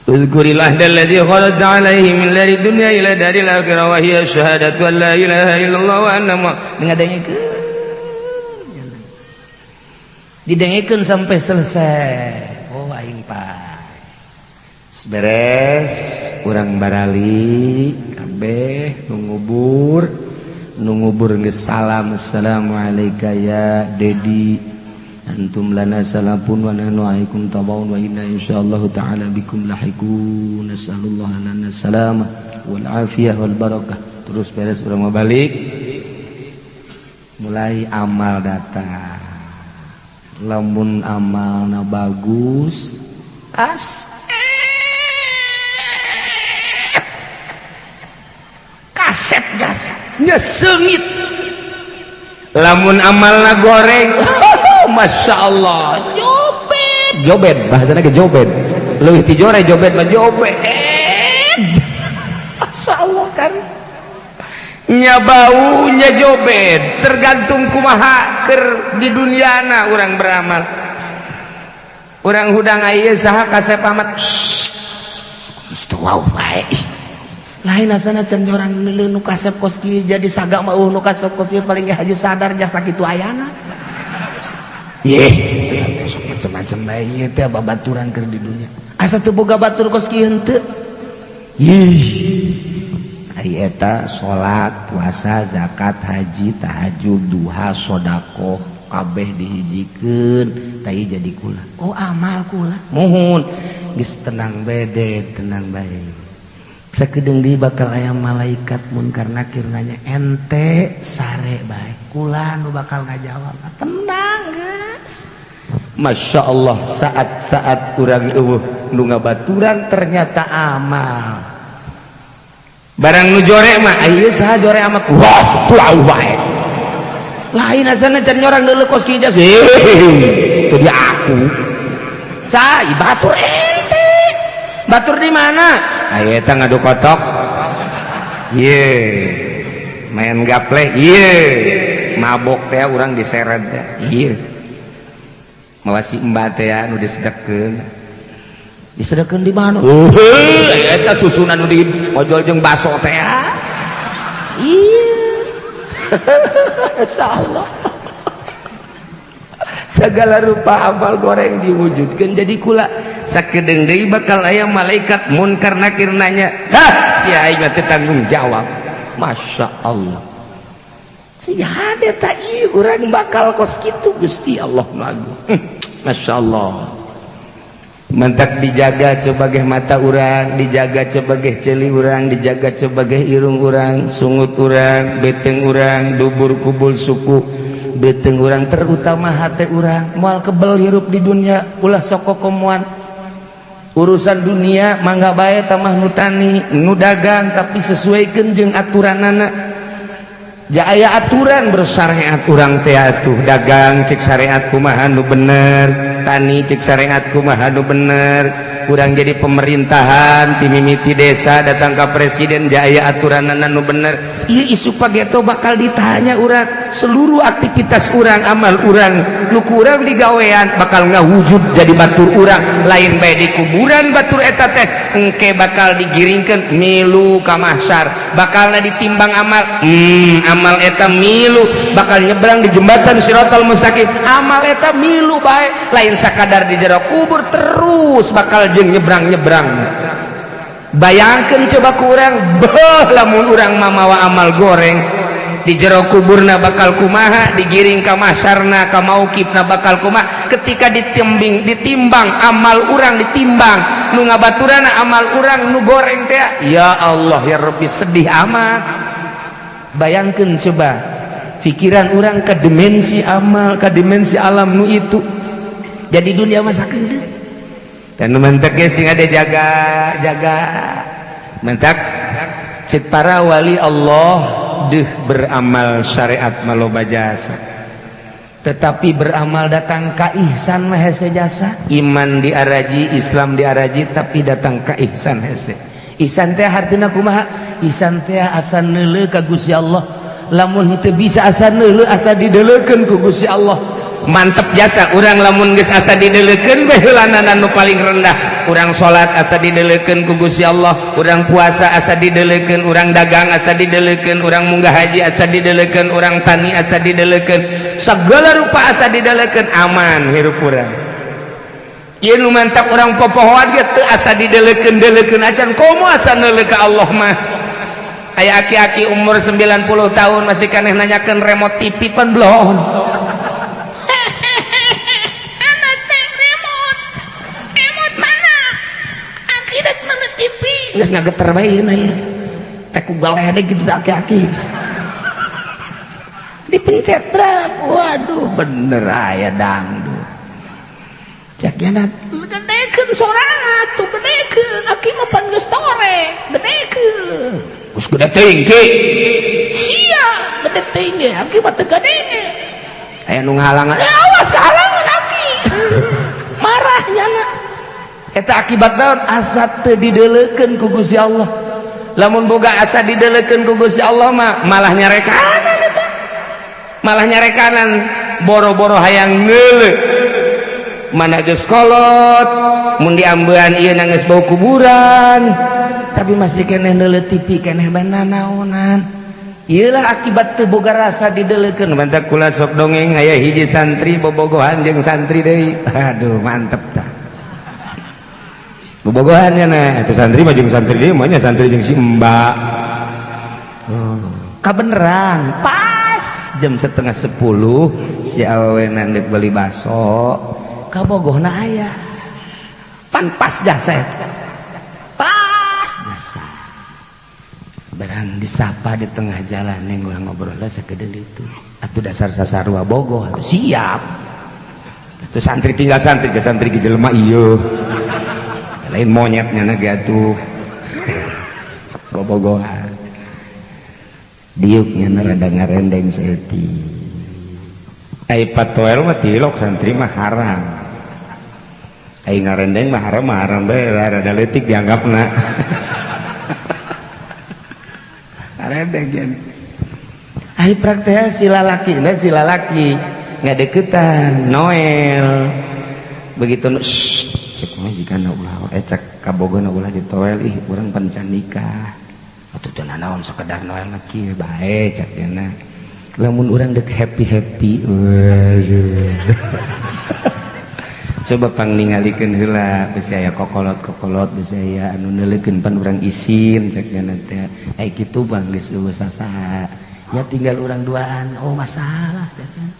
Speaker 1: اذكر العهد الذي خرجت عليه من دار الدنيا إلى دار الآخرة، وهي شهادة أن لا إله إلا الله وأن ngadengekeun, didengekeun sampai selesai. "Oh, aing paeh." Beres, urang barali kabeh nu ngubur. Nu ngubur geus salam, "Assalamualaikum ya Dedi, antum lana salafun wa nahnu alaikum tabaun wa inna insyaallah ta'ala bikum lahiqun, nasallallahu lana salamah wal afiyah wal barakah." Terus beres, urang mau balik, mulai amal datang. Lamun amalna bagus, kas kasep jasa nya seungit. Lamun amalna goreng, masya Allah, jobet jobet, bahasana ge jobet, leuwih ti jore, jobet mah jobet. Masya Allah kan nya baunya jobet, tergantung kumaha ker di duniana urang beramal. Urang hudang aya saha kasep amat wow bae lain asana can orang neuleuh nu kasep kos kieu jadi saga mah nu kasep kos kieu paling ge haji sadar jasa kitu ayana. Yeh, sok macam-macam bae ieu teh babaturan keur di dunia. Asa teu boga batur kos kieu henteu. Ih. Ari eta salat, puasa, zakat, haji, tahajud, duha, sodakoh kabeh dihijikeun tai jadi kula. Oh, amal kula. Muhun geus tenang bede, tenang bae. Sakedeung deui bakal aya malaikat munkar nakir nanya, "Ente sare bae?" Kula nu bakal ngajawab. Tenang geus. Masya Allah, saat-saat urang eueuh nu ngabaturan ternyata amal. Barang nu jore mah, ayeuna saha jore amat? Wah, tuau bae. Lain asana can nyorang deuleu kos kieu jas. Itu dia aku. Sa batur ente. Batur di mana? Aya eta ngadu kotok. Ye. Main gaple, ye. Mabok teh urang diseret teh. Ieu. Mawa si mbak teh nu disedekeun. Disedekeun di mana? Eta susunan nu di ojol jeung baso teh. Iya. Insyaallah. Segala rupa amal goreng diwujudkan jadi kula. Sakedeung deui bakal aya malaikat munkar nakir nanya, "Hah, si aing mah teu tanggung jawab." Masya Allah. Si hade tak ieu urang bakal kos kitu. Gusti Allah nu agung. Masya Allah. Mentak dijaga sebagai mata urang, dijaga sebagai celi urang, dijaga sebagai irung urang, sungut urang, beteng urang, dubur kubul suku beteng urang, terutama hati urang. Moal kebel hirup di dunia, ulah sok kokomoan urusan dunia. Mangga bae tamah nu tani, nu dagang, tapi sesuaikan jeung aturanana. Ja aya aturan bersyariat urang teh atuh. Dagang cek syariat kumaha nu bener, tani cek syariat kumaha nu bener. Kurang jadi pemerintahan ti mimiti desa datang ke presiden, ja aya aturanana nu bener. Ieu isu pageto bakal ditanya urang. Seluruh aktivitas urang, amal urang nu kurang digawean bakal ngawujud jadi batur urang. Lain bae di kuburan batur eta teh, engke bakal digiringkeun milu ka mahsyar, bakalna ditimbang amal. Amal eta milu bakal nyebrang di jembatan Siratal Mustaqim. Amal eta milu bae, lain sakadar di jero kubur, terus bakal jeung nyebrang-nyebrang. Bayangkan coba kurang beuh, lamun urang mamawa amal goreng di jero kuburna bakal kumaha, digiring ka mahsyarna, ka mauqifna bakal kumaha, ketika ditimbing, ditimbang amal urang, ditimbang nu ngabaturana amal urang nu goreng teh. Ya Allah ya Rabbi, sedih amat. Bayangkan coba pikiran urang ke dimensi amal, ke dimensi alam nu itu. Jadi dunia masa kedeung dan mentek sing ada jaga jaga. Mentak cek para wali Allah deh, beramal syariat maloba jasa, tetapi beramal datang ka ihsan mah hese jasa. Iman diaraji, Islam diaraji, tapi datang ka ihsan hese. Ihsan teh hartina kumaha? Ihsan teh asa neuleuh ka Gusti Allah. Lamun teu bisa asa neuleuh, asa dideleukeun ku Gusti Allah. Mantep jasa urang lamun geus asa dideleukeun bae heulanana nu paling rendah. Urang salat asa dideleukeun ku Gusti Allah, urang puasa asa dideleukeun, urang dagang asa dideleukeun, urang munggah haji asa dideleukeun, urang tani asa dideleukeun, segala rupa asa dideleukeun, aman hirup urang. Ieu nu mantap urang popohoan ge teu asa dideleukeun-deleukeun acan, komo asa neuleuh ka Allah mah. Aya aki-aki umur 90 tahun masih keneh nanyakeun remote TV pan bloon.
Speaker 2: Anak teh remote. Remote mana? Aki rek nonton TV.
Speaker 1: Geus ngageter bae ieu ieu. Teh ku galedeg gitu aki-aki. Dipencet truk. Waduh, bener aya dangdut. Cek yana
Speaker 2: Gedekeun sorangan tuh gedekeun. Aki mah pan geus torek. Gedekeun.
Speaker 1: Geus gede teuing ki.
Speaker 2: Sia, gede teuing ge. Aki mah teu gadenge.
Speaker 1: Aya nu ngahalangan.
Speaker 2: Eh, awas kehalangan aki. Marah nyana.
Speaker 1: Eta akibat naon? Asa teu dideleukeun ku Gusti Allah. Lamun boga asa dideleukeun ku Gusti Allah mah malah nyarekanan eta. Malah nyarekanan boro-boro hayang ngeuleuh. Mana geus kolot, mun diambean ieu geus bau kuburan. Tapi masih keneh neuleuh TV keneh bae nanaonan. Ieulah akibat teu boga rasa dideleukeun. Mantak kula sok dongeng aya hiji santri bobogohan jeung santri deui. Aduh, mantep tah. Bobogohan nya nah, eta santri mah jeung santri deui mah nya santri jeung si Mbak. Oh, kabeneran pas jam 9:30 si awewena deuk beli baso kabogohna aya. Pan pas jasa eta. Pas jasa. Barang disapa di tengah jalan neng urang ngobrol sakedeung itu. Atuh dasar sasarua bogoh atuh siap. Atuh santri tinggal santri, ja santri ge jelema ieu. Lain monyetnya na ge atuh. Bobogohan. Diuknya na rada ngarendeng saeutik. Ai patoel mah tilok santri mah haram. Ai ngarendeng mah haram mah haram bae rada leutik dianggapna. Ngarendeng gen. Ai praktek si lalaki, na si lalaki ngadeukeutan Noel. Begitu cek mah jigana ulah cek kabogona ulah ditoel ih urang pan can nikah. Atuh teu nanaon sekedar Noel mah kieu bae cek dina. Lamun urang deuk happy-happy. Waduh. Coba pang ningalikeun heula bisi aya kokolot-kokolot bisi aya anu neuleukeun pan urang isin cek dina teh. Ai kitu bang geus eueuh sasaha. Ya tinggal urang duaan, oh masalah cek dina.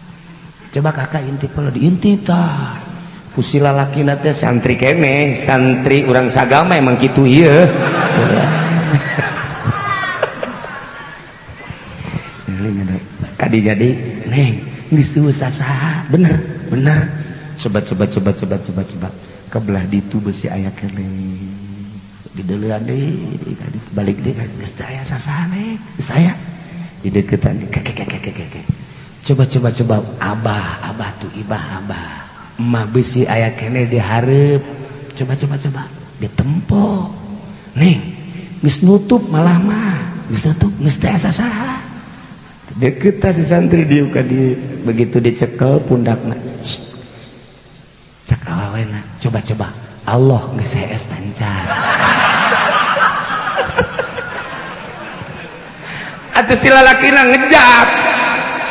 Speaker 1: Coba kakak intip heula diintip tah. Ku si lalakina teh santri keneh, santri urang sagama emang kitu ieu. Kadi jadi neng geus eueuh sasaha, bener bener. Coba coba coba coba coba coba kebelah ditu besi aya keneh. Dideulean deui, balik deui geus teu aya sasaha neng, geus aya. Dideukeutan ke ke ke ke ke. Coba coba coba abah, abah tuh ibah abah. Emak besi aya keneh dihareup. Coba coba coba ditempo. Neng, geus nutup malah mah, geus nutup geus teu aya sasaha. Deket si santri dieu ka dieu, begitu dicekel pundakna. Cak awawena, coba coba Allah geus hees tancar. Atuh si lalakina ngejak.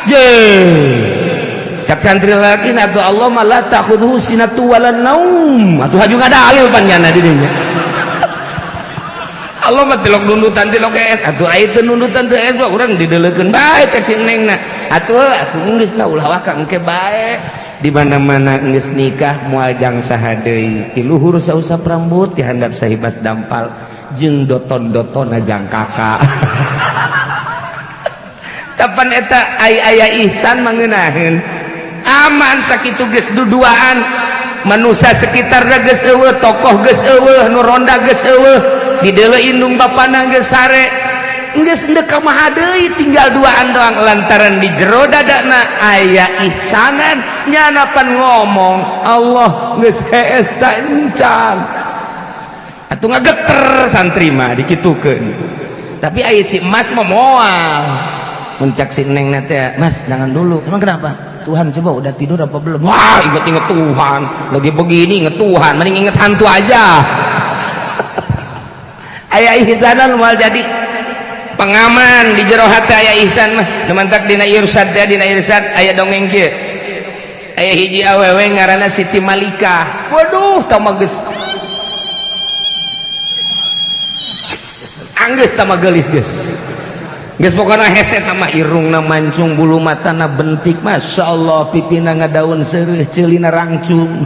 Speaker 1: Je. Cak santri lalakina atuh Allah mah la ta'khudhuhu sinatu wala naum. Atuh haju ngadalil panjana di dinya. Allah mah tilok nundutan tilok hees atuh aya teu nundutan teu hees mah urang dideleukeun bae cek si nengna. Atuh atuh geus lah ulah waka engke bae. Di mana-mana geus nikah moal jang saha deui. Ti luhur sausap rambut ti handap sahibas dampal jeung doton-dotonna jang kakak. Kapan eta ai aya ihsan mangeunaheun. Aman sakitu geus duduaan. Manusia sekitar geus eueuh, tokoh geus eueuh, nu ronda geus eueuh, dideuleu indung bapana geus sare. Geus endek ka maha deui tinggal duaan doang lantaran di jero dadana aya ihsanan nyana pan ngomong Allah geus hees ta encan. Atuh ngageter santri mah dikitukeun. Tapi aya si emas mah moal. Mun cak si neng teh, "Mas, jangan dulu." Emang kenapa? Tuhan coba udah tidur apa belum? Wah, inget-inget Tuhan. Lagi begini inget Tuhan, mending inget hantu aja. Aya ihsanan moal jadi pengaman di jero hati aya ihsan mah. Nu mantak dina irsyad teh, dina irsyad aya dongeng kieu. Aya hiji awewe ngaranna Siti Malika. Waduh, tah mah geus anggeus tah mah geulis geus. Geus pokona hese mah, irungna mancung, bulu matana bentik, Masya Allah, pipina ngadaun seureuh, ceulina rangcung.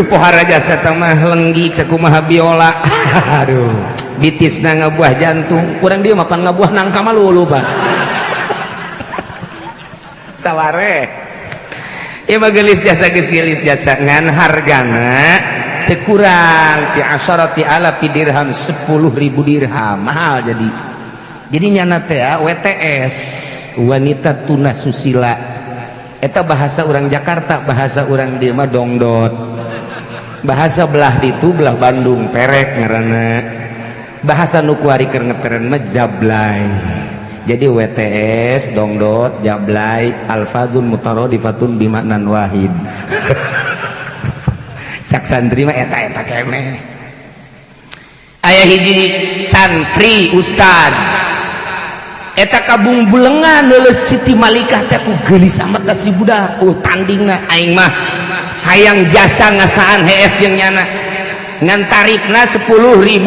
Speaker 1: Pohara jasa mah lenggik sakumaha biola. Aduh, bitisna ngabuah jantung. Kurang dia mapan ngabuah nangka mah lulu, Pak. Saware. Ieu mah geulis jasa, geus geulis jasa, ngan hargana teu kurang ti asyarati alafi dirham, 10.000 dirham, mahal. Jadi nyana teh WTS, wanita tuna susila. Eta bahasa orang Jakarta, bahasa orang dieu mah dongdot, bahasa belah ditu, belah Bandung, perek ngaranna, bahasa nu kuari keur ngetren mah jablay. Jadi WTS, dongdot, jablay, alfazun mutaradifatun bimaknan wahid. Cak santri mah eta-eta keneh. Aya hiji santri ustad eta kabung bulengan leuleus Siti Malikah teh ku geulis amat ka si budak. Oh, tandingna aing mah hayang jasa ngasaan hees jeung nyana, ngan tarifna 10.000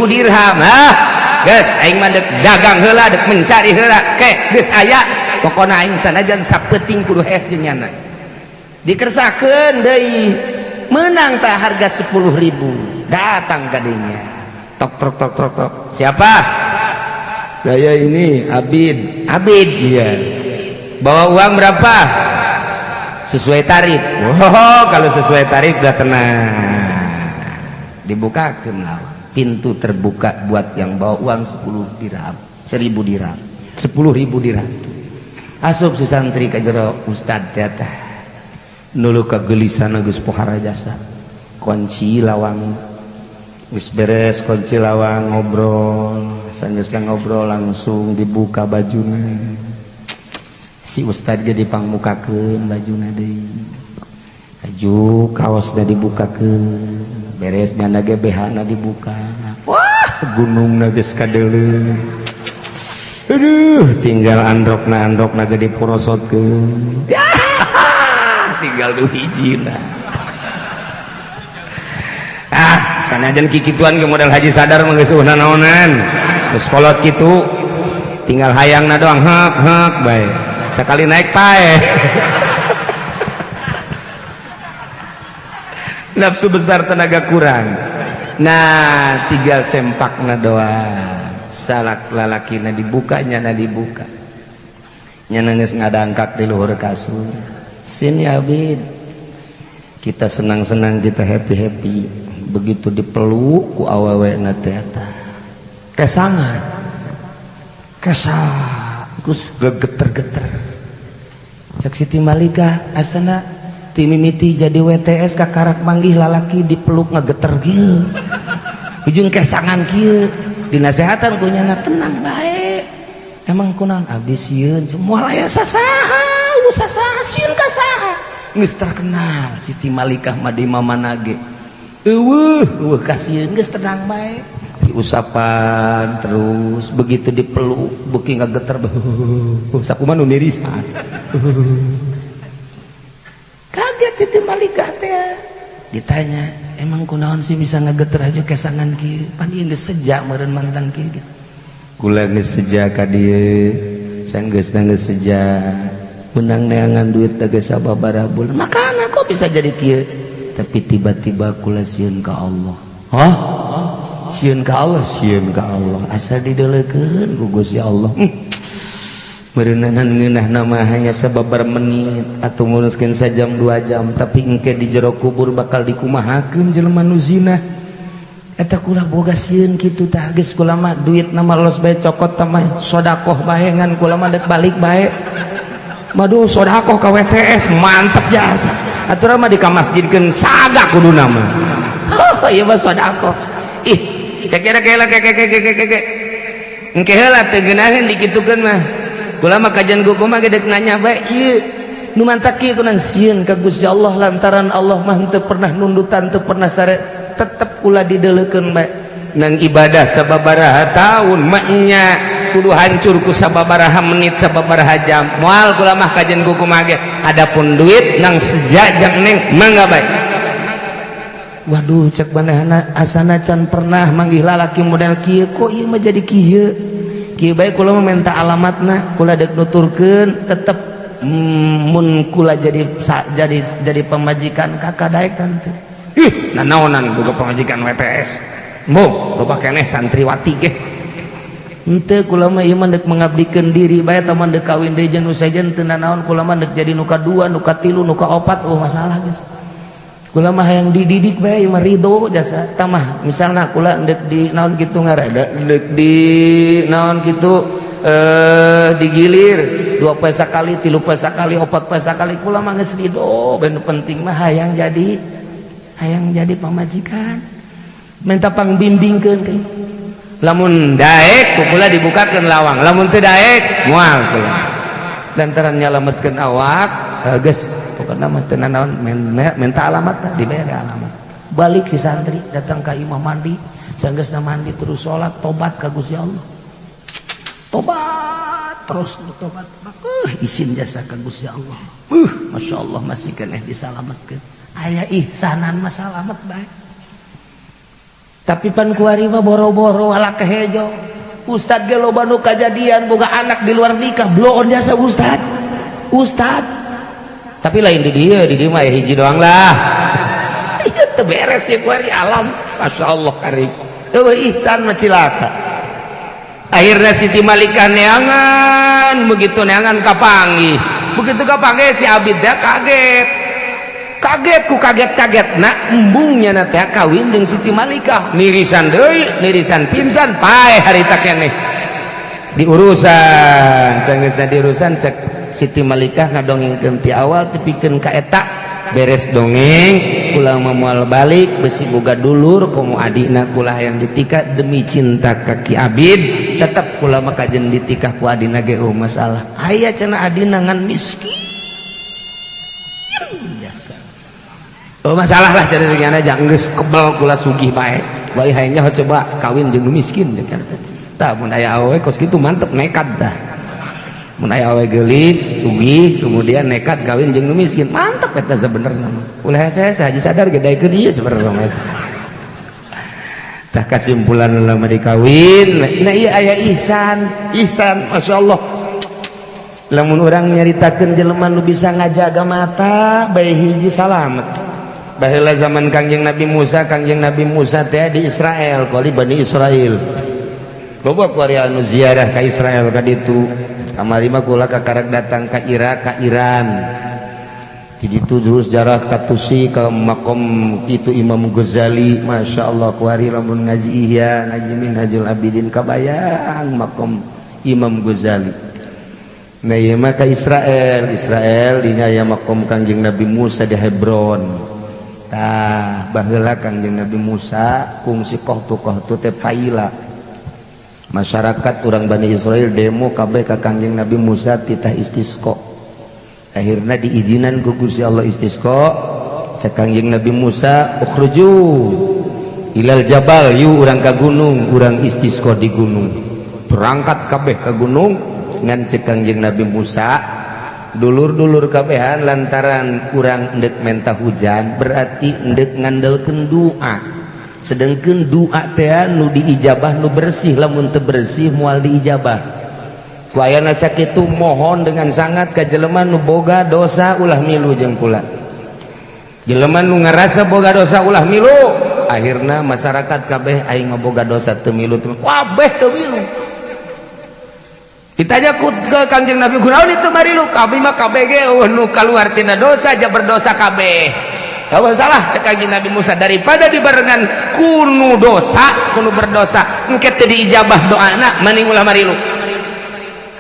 Speaker 1: dirham. Ah, geus, aing mah dek dagang heula, dek mencari heula ke geus aya, pokona aing sanajan sapeuting kudu hees jeung nyana. Dikersakeun deui, menang tah harga 10.000. Datang kadinya, tok tok tok tok tok. Siapa? Saya ini Abid. Abid? Iya. Bawa uang berapa? Sesuai tarif. Oh, kalau sesuai tarif udah tenang. Dibukakan lawang, pintu terbuka buat yang bawa uang 10 dirham, 1000 dirham, 10.000 dirham. Asup si santri ka jero ustad teh nulu kegelisan geus pohara jasa. Kunci lawang, geus beres kunci lawang, ngobrol. Sanggeus ngobrol langsung dibuka bajuna. Si ustad ge dipangmukakeun bajuna deui, baju kaosna dibukakeun, beres nyana ge BH na dibuka. Wah, gunungna geus kadeuleu. Aduh, tinggal androkna, androkna ge diporosotkeun. Ya, tinggal du hijina. Ah, sanajan kikituan ge modal haji sadar mah geus naonan. Geus kolot kitu, tinggal hayangna doang, hek hek bae. Sekali naik pae. Nafsu besar, tenaga kurang. Nah, tinggal sempakna doang. Salak lalakina dibukanya na dibuka. Nya geus ngadangkak di luhur kasur. Sini, Abid. Kita senang-senang, kita happy-happy. Begitu dipeluk ku awewe na teh eta. Kesangan. Kesang. Terus gegeter-geter. Cek Siti Malika, asana ti mimiti jadi WTS kakarak manggih lalaki dipeluk ngegeter kieu. Ujung kesangan kieu. Dinasehatan ku nyana, tenang bae. Emang kunaon abdi sieun? Moal aya sasaha, sasaha sieun ka saha? Geus terkenal Siti Malikah mah di mamana ge. Eueuh, eueuh kasieun, geus tenang bae. Diusapan terus, begitu dipeluk beuki ngageter, sakumaha nu nirisan. Kaget Siti Malikah teh. Ditanya, emang kunaon sih bisa ngegeter aja kesangan kieu? Pan ieu geus seja meureun mantan kieu gitu. Kula geus seja ka dieu, sanggeus geus seja. Menang neangan duit teh geus sababaraha bulan. Makana kok bisa jadi kieu? Tapi tiba-tiba kula sieun ka Allah. Hah? Sieun ka Allah, sieun ka Allah. Asa dideulekeun ku Gusti Allah. Meureunan ngeunah nama hanya sababar menit atau nguruskeun sajam 2 jam, tapi engke di jero kubur bakal dikumahakeun jelema nu zina. Eta kula boga sieun kitu tah. Geus, kula mah duit nama los bae, cokot tah mah sedekah bae, ngan kula mah dek balik bae. Maduh, sedekah ka WTS mantep jasa. Aturan mah di ka masjidkeun saga kuduna mah. Oh, ieu mah sedekah. Ih, cek kira kela ke ke ke ke ke ke. Engke heula teu geunaheun dikitukeun mah. Kula mah kajian gugu mah gedek nanya bae ieu nu mantak kieu kunan sieun ka Gusti Allah, lantaran Allah mah teu pernah nundutan, teu pernah sare, tetep kula dideulekeun bae. Nang ibadah sababaraha tahun maknya kudu hancur ku sababaraha menit, sababaraha jam. Moal kula mah kajian gugu mah ge. Adapun duit nang sejak neng mangga bae. Waduh, cek manehna, asana can pernah manggih lalaki model kieu, kok ieu mah jadi kieu. Kieu bae kula mah minta alamatna, kula deuk nuturkeun tetep mun kula jadi jadi jadi pamajikan kakak daek tante. Ih, nanaonan boga pamajikan WTS. Embung, loba keneh santriwati ge. Henteu, kula mah ieu mah deuk mengabdikeun diri bae, tah mah deuk kawin deui jeung nu sejen teu nanaon, kula mah deuk jadi nu kadua, nu katilu, nu kaopat, oh masalah geus. Kula mah hayang dididik bae, ieu mah ridho jasa. Tah mah misalna kula deuk di naon kitu ngaranna, deuk di naon kitu digilir dua poe sakali, tilu poe sakali, opat poe sakali, kula mah geus ridho. Ben penting mah hayang jadi pamajikan. Minta pangbimbingkeun ke. Lamun daek ku kula dibukakeun lawang, lamun teu daek moal kula. Lantaran nyalametkeun awak, geus pokokna mah teu nanaon, minta alamat, dibere alamat. Balik si santri datang ka imah, mandi, sanggeusna mandi terus salat, tobat ka Gusti Allah. Tobat terus, tobat. Isin jasa ka Gusti Allah. Masya Allah, masih keneh disalametkeun. Aya ihsanan mah salamet bae. Tapi pan kuari mah boro-boro ala kehejo. Ustad ge loba nu kajadian boga anak di luar nikah, bloon jasa ustad. Ustad. Tapi lain di dieu mah ya hiji doang lah. Ieu teu beres ya kuari alam. Masya Allah karim. Eueuh ihsan mah cilaka. Akhirnya Siti Malika neangan, begitu neangan kapanggih. Begitu kapanggih si Abid teh kaget. Kaget ku kaget-kaget nah embungnya na teh kawin jeung Siti Malikah, nirisan deui, nirisan pingsan paeh harita keneh diurusan. Sanggeusna diurusan, cek Siti Malikah ngadongengkeun ti awal tepikeun ka eta beres dongeng, kula moal balik besi boga dulur komo adina kula hayang ditikah. Demi cinta ka Ki Abid tetep kula mah kajen ditikah ku adina ge eueuh masalah. Aya cenah adina ngan miskin biasa. Oh masalah lah cenah aja, geus kebel kula, sugih bae. Bae hayangnya coba kawin jeung nu miskin jeung tah. Mun aya awewe kos kitu mantep nekat tah. Mun aya awewe geulis sugih kemudian nekat kawin jeung nu miskin, mantep eta sebenarnya mah. Ulah hese haji sadar ge daekeun ieu sebenarnya mah eta. Tah, kesimpulan lama dikawin. Nah, iya aya ihsan, ihsan Masya Allah. Lamun urang nyaritakeun jelema nu bisa ngajaga mata bae hiji salamet. Baheula zaman Kangjeng Nabi Musa, Kangjeng Nabi Musa teh di Israel, kali Bani Israel. Loba kuari anu ziarah ka Israel ka ditu. Kamari mah kula kakarak datang ka Irak, ka Iran. Di ditu juru sejarah ka Tusi, ka makom kitu Imam Ghazali. Masya Allah, kuari lamun ngaji Ihya, ngaji Minhajul Abidin kabayang makom Imam Ghazali. Nah, ieu mah ka Israel, Israel dinya aya makom Kangjeng Nabi Musa di Hebron. Tah, baheula Kangjeng Nabi Musa kungsi kohtu-kohtu teh paila. Masyarakat urang Bani Israel demo kabeh ka Kangjeng Nabi Musa titah istisqa. Akhirna diizinan ku Gusti Allah istisqa. Cek Kangjeng Nabi Musa, "Ukhruju ilal jabal," yu urang ka gunung, urang istisqa di gunung. Berangkat kabeh ka gunung ngan cek Kangjeng Nabi Musa, dulur-dulur kabehan, lantaran urang endek menta hujan berarti endek ngandelkeun doa, sedangkan doa teh nu diijabah nu bersih, lamun teu bersih moal diijabah. Ku ayana sakitu mohon dengan sangat ka jelema nu boga dosa ulah milu jeung kula, jelema nu ngarasa boga dosa ulah milu. Akhirna masyarakat kabeh, aing mah boga dosa teu milu, teu kabeh teu milu. Ditanya ku ke Kangjeng Nabi, "Kunaon itu marilu?" "Kami mah KBG eueuh nu kaluar tina dosa aja berdosa kabeh." "Eueuh salah," cek Kangjeng Nabi Musa, "daripada dibarengan kunu dosa, kunu berdosa, engke teu diijabah doana, mending ulah marilu."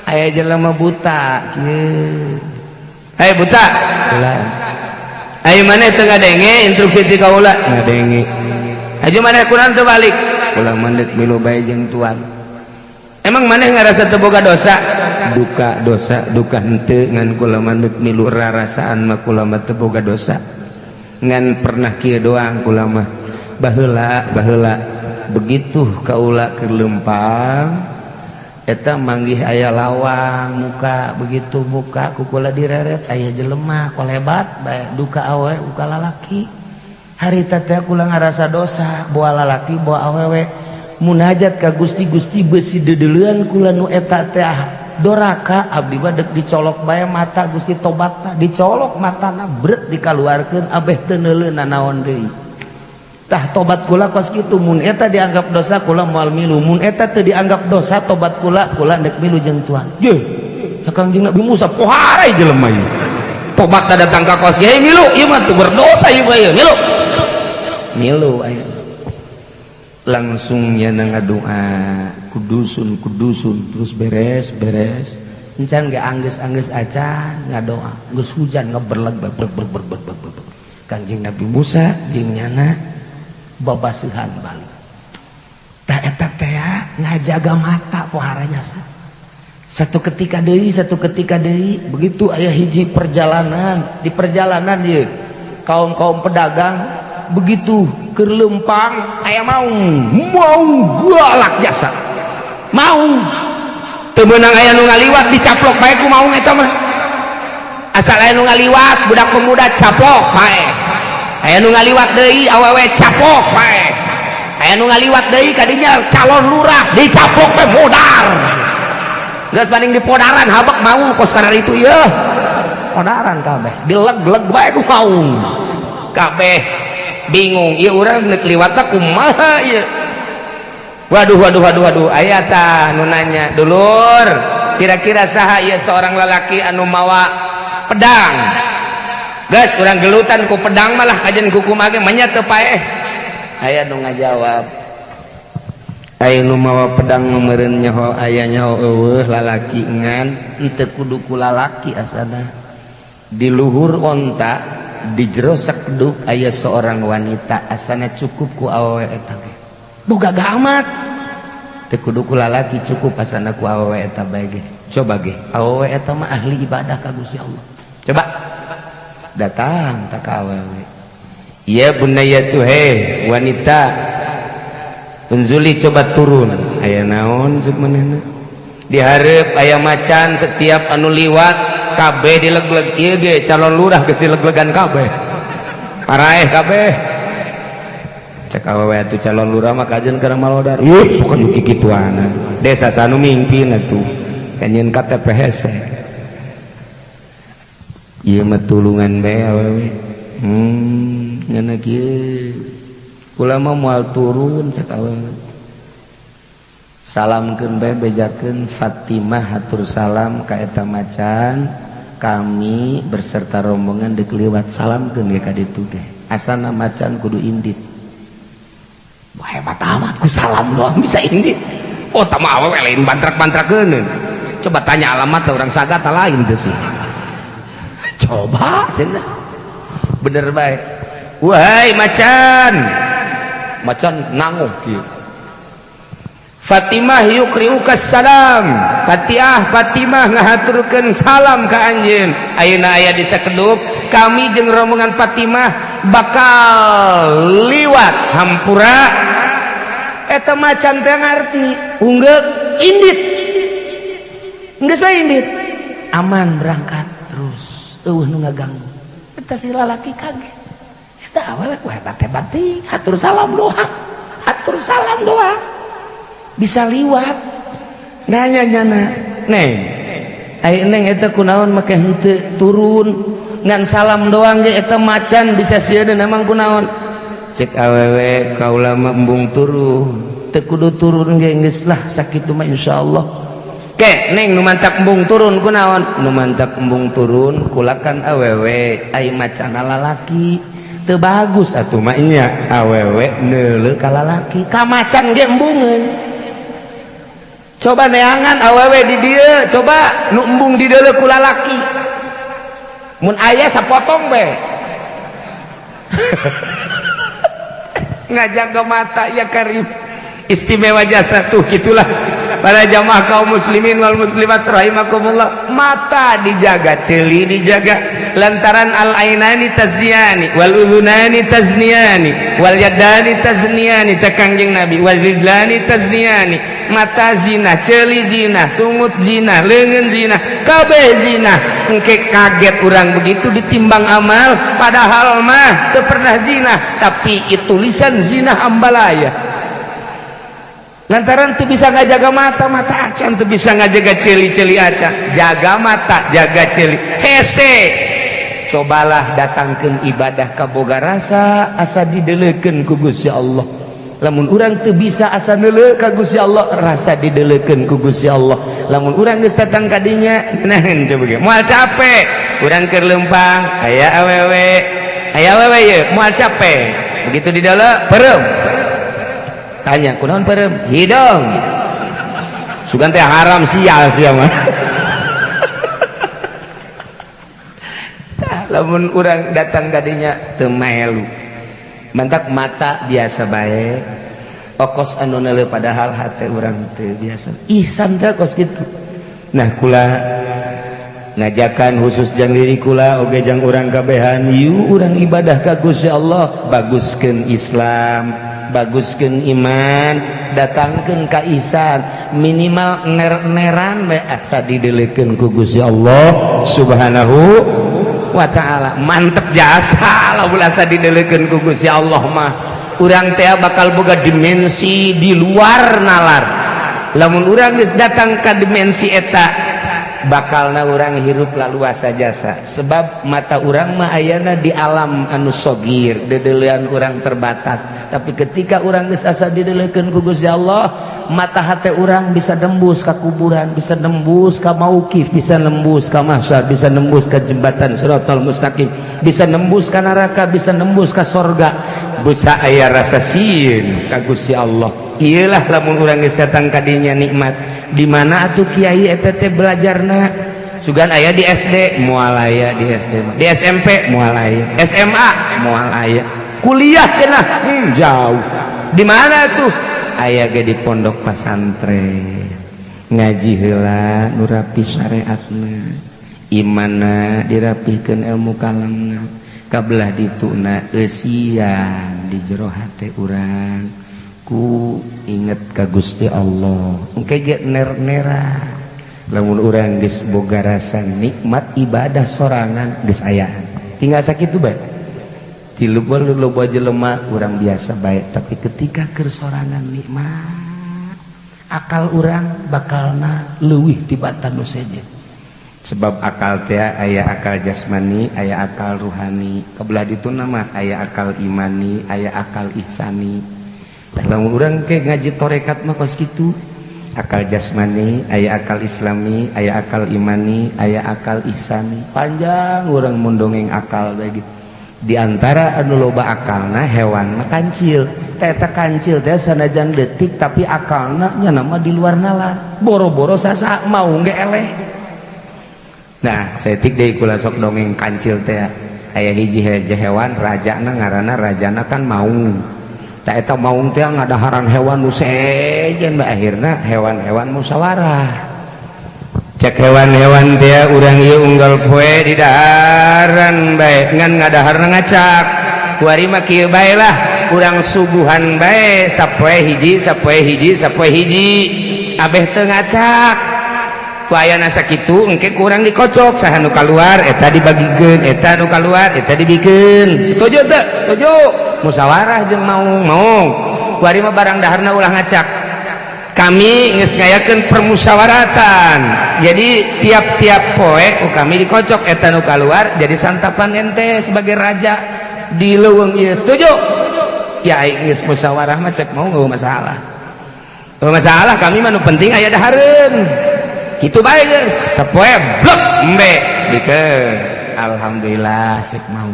Speaker 1: Aya jelema buta kieu. "Hey buta." "Ulah." "Ayo maneh teu ngadenge instruksi ti kaula?" "Ngadenge." "Aju maneh kunaon teu balik?" "Ulah mandek milu bae jeung tuan." "Emang maneh ngarasa teu boga dosa?" "Duka dosa duka henteu, ngan kula mandek milu, rarasaan mah kula mah teu boga dosa, ngan pernah kieu doang kula mah baheula baheula begitu kaula keur lempang eta manggih aya lawang muka, begitu muka ku kula direret aya jelema kolebat bae, duka awe duka lalaki. Harita teh kula ngarasa dosa, boa lalaki boa awewe. Munajat ka Gusti, Gusti, besi dedelean kula nu eta teh doraka, abdi mah dek dicolok bae mata Gusti tobatna. Dicolok matana, bret, dikaluarkeun, abeh teu neuleuh nanaon deui. Tah, tobat kula kos kitu. Mun eta dianggap dosa, kula moal milu. Mun eta teu dianggap dosa tobat kula, kula dek milu jeung Tuhan. Ye, cek Kangjeng Nabi Musa, pohara jelema ieu, tobat datang ka kos ge milu, ieu mah teu berdosa ieu mah, milu milu aya. Langsung nya ngadoa kudusun kudusun, terus beres beres, encan ge angges-angges acan ngadoa, geus hujan ngeberleg ber ber ber ber ber ber. Kangjeng Nabi Musa jeung nyana babaseuhan balik. Tah, eta teh ngajaga mata poharanya. Satu ketika deui, satu ketika deui begitu, aya hiji perjalanan. Di perjalanan ieu kaum-kaum pedagang begitu keur lempang, aya maung, maung galak jasa. Maung teu meunang, aya nu ngaliwat dicaplok bae ku maung eta mah. Asal aya nu ngaliwat budak pemuda, caplok bae. Aya nu ngaliwat deui awewe, caplok bae. Aya nu ngaliwat deui kadinya calon lurah, dicaplok bae, modar. Geus banding dipodaran habak maung kos karena itu ieu podaran kabeh, dileg-leg bae ku maung kabeh. Bingung ieu urang neuk liwatna kumaha ieu? Waduh, waduh, waduh, waduh. Aya tah nu nanya, "Dulur, kira-kira saha ieu seorang lelaki anu mawa pedang? Geus urang gelutan ku pedang malah kajen kuku mage manya teu paeh." Aya nu ngajawab, "Aya nu mawa pedang meureun nyaho, aya nyaho eueuh lalaki." Ngan henteu kudu ku lalaki, asana di luhur onta, di jero sakeduk aya seorang wanita, asana cukup ku awewe eta ge. Boga amat, teu kudu ku lalaki, cukup asana ku awewe eta bae ge. Coba ge, awewe eta mah ahli ibadah ka Gusti Allah. Coba datang tak ka awewe, "Ya bunayatu, he wanita, unzuli, coba turun." "Aya naon?" Cek manehna. "Dihareup aya macan, setiap anu liwat kabeh dileg-leg. Ieu ge calon lurah geus dileg-legan kabeh, paraeh kabeh." Cek awewe atuh, "Calon lurah mah kajen kana malodar." Ih, suka juki kituana desa sanu mingpin atuh kanyeun KTP hese. Ieu mah tulungan bae awewe. Ngana kieu, "Kula mah moal turun," cek awewe. "Salamkeun bae, bejakeun Fatimah hatur salam ka eta macan. Kami berserta rombongan dek liwat, salamkeun ge ka ditu ge." Asana macan kudu indit. Wah, hebat amat, ku salam doang bisa indit. Oh, tama awewe lain bantrak-bantrakeun. Coba tanya alamat orang sagata lain teh sih. Coba cenah. Bener bae. "Wahai macan." Macan nanguk kieu. "Fatimah yukriuka salam." Fatihah, Fatimah ngahaturkeun salam ka anjeun. Ayeuna aya di sakedup, kami jeung rombongan Fatimah bakal liwat, hampura. Eta macan teh ngarti, unggeuk, indit. Geus bae indit. Aman, berangkat terus. Eueuh nu ngaganggu. Eta si lalaki kaget. Eta awewe ku hebat-hebat teuing, hatur salam doang. Hatur salam doang. Bisa liwat. Nanya nyana, "Neng, ai neng eta kunaon make henteu turun? Ngan salam doang ge eta macan bisa sieun, emang kunaon?" Cek awewe, "Kaula mah embung turun." "Teu kudu turun ge, geus lah sakitu mah insyaallah." "Ke, neng, nu mantak embung turun kunaon?" "Nu mantak embung turun, kula kan awewe, ai macana lalaki. Teu bagus atuh mah nya awewe neuleuh ka lalaki, ka macan ge embungeun. Coba neangan awewe di dieu, coba nu embung di deuleu ku lalaki. Mun aya sapotong be." Ngajaga mata ya karim, istimewa jasa tuh. Gitulah para jamaah kaum muslimin wal muslimat rahimakumullah, mata dijaga, ceuli dijaga, lantaran al ainani tazniyani wal udhunani tazniyani wal yadani tazniyani, cek Kangjeng Nabi, wal rijlani tazniyani. Mata zina, ceuli zina, sungut zina, leungeun zina, kabeh zina. Engke kaget urang begitu ditimbang amal, padahal mah teu pernah zina, tapi itu tulisan zina ambalaya. Lantaran tuh bisa ngajaga mata, mata acan tuh bisa ngajaga celi-celi acan. Jaga mata, jaga celi. Hese. Cobalah datangkan ibadah ka boga rasa asa dideleukeun ku Gusti Allah. Lamun urang teu bisa asa neuleuh ka Gusti Allah, rasa dideleukeun ku Gusti Allah. Lamun urang geus datang ka dinya, ngeunaheun coba ge. Moal capek. Urang keur leumpang, aya awewe. Aya awewe ye, moal capek. Begitu di dalam peureum. Tanya, kunaon peureum? Hidung. Sugan teh haram sial sia mah. Lamun urang datang kadinya teu melu. Mantak mata biasa bae. Okos anu neuleuh padahal hate urang teu biasa. Ihsan teh kos kitu. Nah kula ngajakan khusus jang diri kula oge jang urang kabehan, yuk urang ibadah ka Gusti Allah, baguskeun Islam, baguskeun iman, datangkeun ka ihsan, minimal ner-neran we asa dideleukeun ku Gusti Allah Subhanahu wa ta'ala. Mantep jasa lamun asa dideleukeun ku Gusti Allah mah. Urang teh bakal boga dimensi di luar nalar. Lamun urang geus datang ka dimensi eta, bakalna urang hirup laluasa jasa. Sebab mata urang mah ayana di alam anu sogir, dedelean urang terbatas. Tapi ketika urang geus asa dideleukeun ku Gusti Allah, mata hate urang bisa nembus ka kuburan, bisa nembus ka mauqif, bisa nembus ka mahsyar, bisa nembus ka jembatan siratal mustaqim, bisa nembus ka neraka, bisa nembus ka sorga. Bisa aya rasa sieun ka Gusti Allah. Iyalah lamun urang geus datang ka dinya nikmat. Di mana atuh kiai eta teh belajarna? Sugan aya di SD, moal aya di SD mah. Di SMP moal aya, SMA moal aya. Kuliah cenah, jauh. Di mana tuh? Aya ge di pondok pesantren. Ngaji heula nu rapi syariatna. Imanna dirapihkeun ilmu kalamna. Kabelah dituna eusian di jero hate urang. Ku inget ka Gusti Allah. Engke ge ner-nera. Lamun urang geus boga rasa nikmat ibadah sorangan geus ayaan. Tinggal sakitu bae. Di loba jelema urang biasa bae, tapi ketika keur sorangan nikmat, akal urang bakalna leuwih tibatan nu sejen. Sebab akal teh aya akal jasmani, aya akal ruhani. Kebelah dituna mah aya akal imani, aya akal ihsani. Lamun urang ke ngaji torekat mah kos kitu. Akal jasmani, aya akal islami, aya akal imani, aya akal ihsani. Panjang urang mun dongeng akal bae gitu. Di antara anu loba akalna hewan mah kancil. Eta kancil teh sanajan detik tapi akalna nya nama di luar nalar. Boro-boro sasa mau ge eleh. Nah, saeutik deui kula sok dongeng kancil teh. Aya hiji hewan rajana ngaranna rajana kan maung. Tak eta maung teh ngadaharan hewan nu sejen bae, akhirna hewan-hewan musyawarah. Cek hewan-hewan teh urang ieu unggal poe di daharan bae ngan ngadaharna ngacak. Kuari mah kieu bae lah, urang suguhan bae sapoe hiji, sapoe hiji, sapoe hiji. Abeh teu ngacak. Ku ayana sakitu engke kurang dikocok saha nu kaluar eta dibagikeun, eta nu kaluar eta dibikeun. Setuju teu? Setuju. Musyawarah jeung maung, maung. Kuari mah barang daharna ulah ngacak. Kami geus ngayakeun permusyawaratan. Jadi tiap-tiap poe ku kami dikocok eta nu kaluar jadi santapan ente sebagai raja di leuweung ieu. Setuju? Ya aing geus musyawarah mah cek mau nggak masalah. Nggak masalah kami mah nu penting aya dahareun. Kitu bae geus. Sapoe blek embe bikeun. Alhamdulillah cek mau.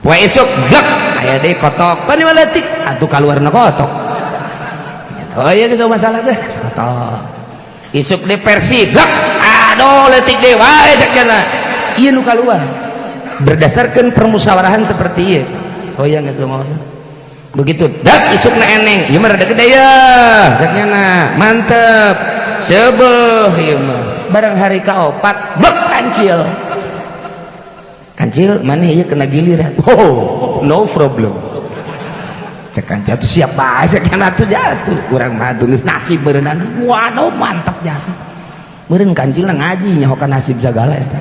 Speaker 1: Poe isuk blek aya deui kotok. Pan leutik atuh kaluarna kotok. Oh iya geus masalah geus kotok. Isuk deui versi blek aduh leutik deui wae cek cenah. Ieu nu kaluar. Berdasarkan permusyawarahan seperti ieu. Oh iya geus masalah. Begitu dak isukna eneng, ieu mah rada gede ya. Cek nya mantep. Sebeuh ieu mah. Barang hari kaopat blek kancil. Kancil maneh ieu kena giliran. Oh, no problem. Cek kancil tuh siap bae cek atuh jatuh. Urang mah atuh geus nasib beureunan. Waduh mantap jasa. Meureun kancilna ngaji nyaho ka nasib sagala eta.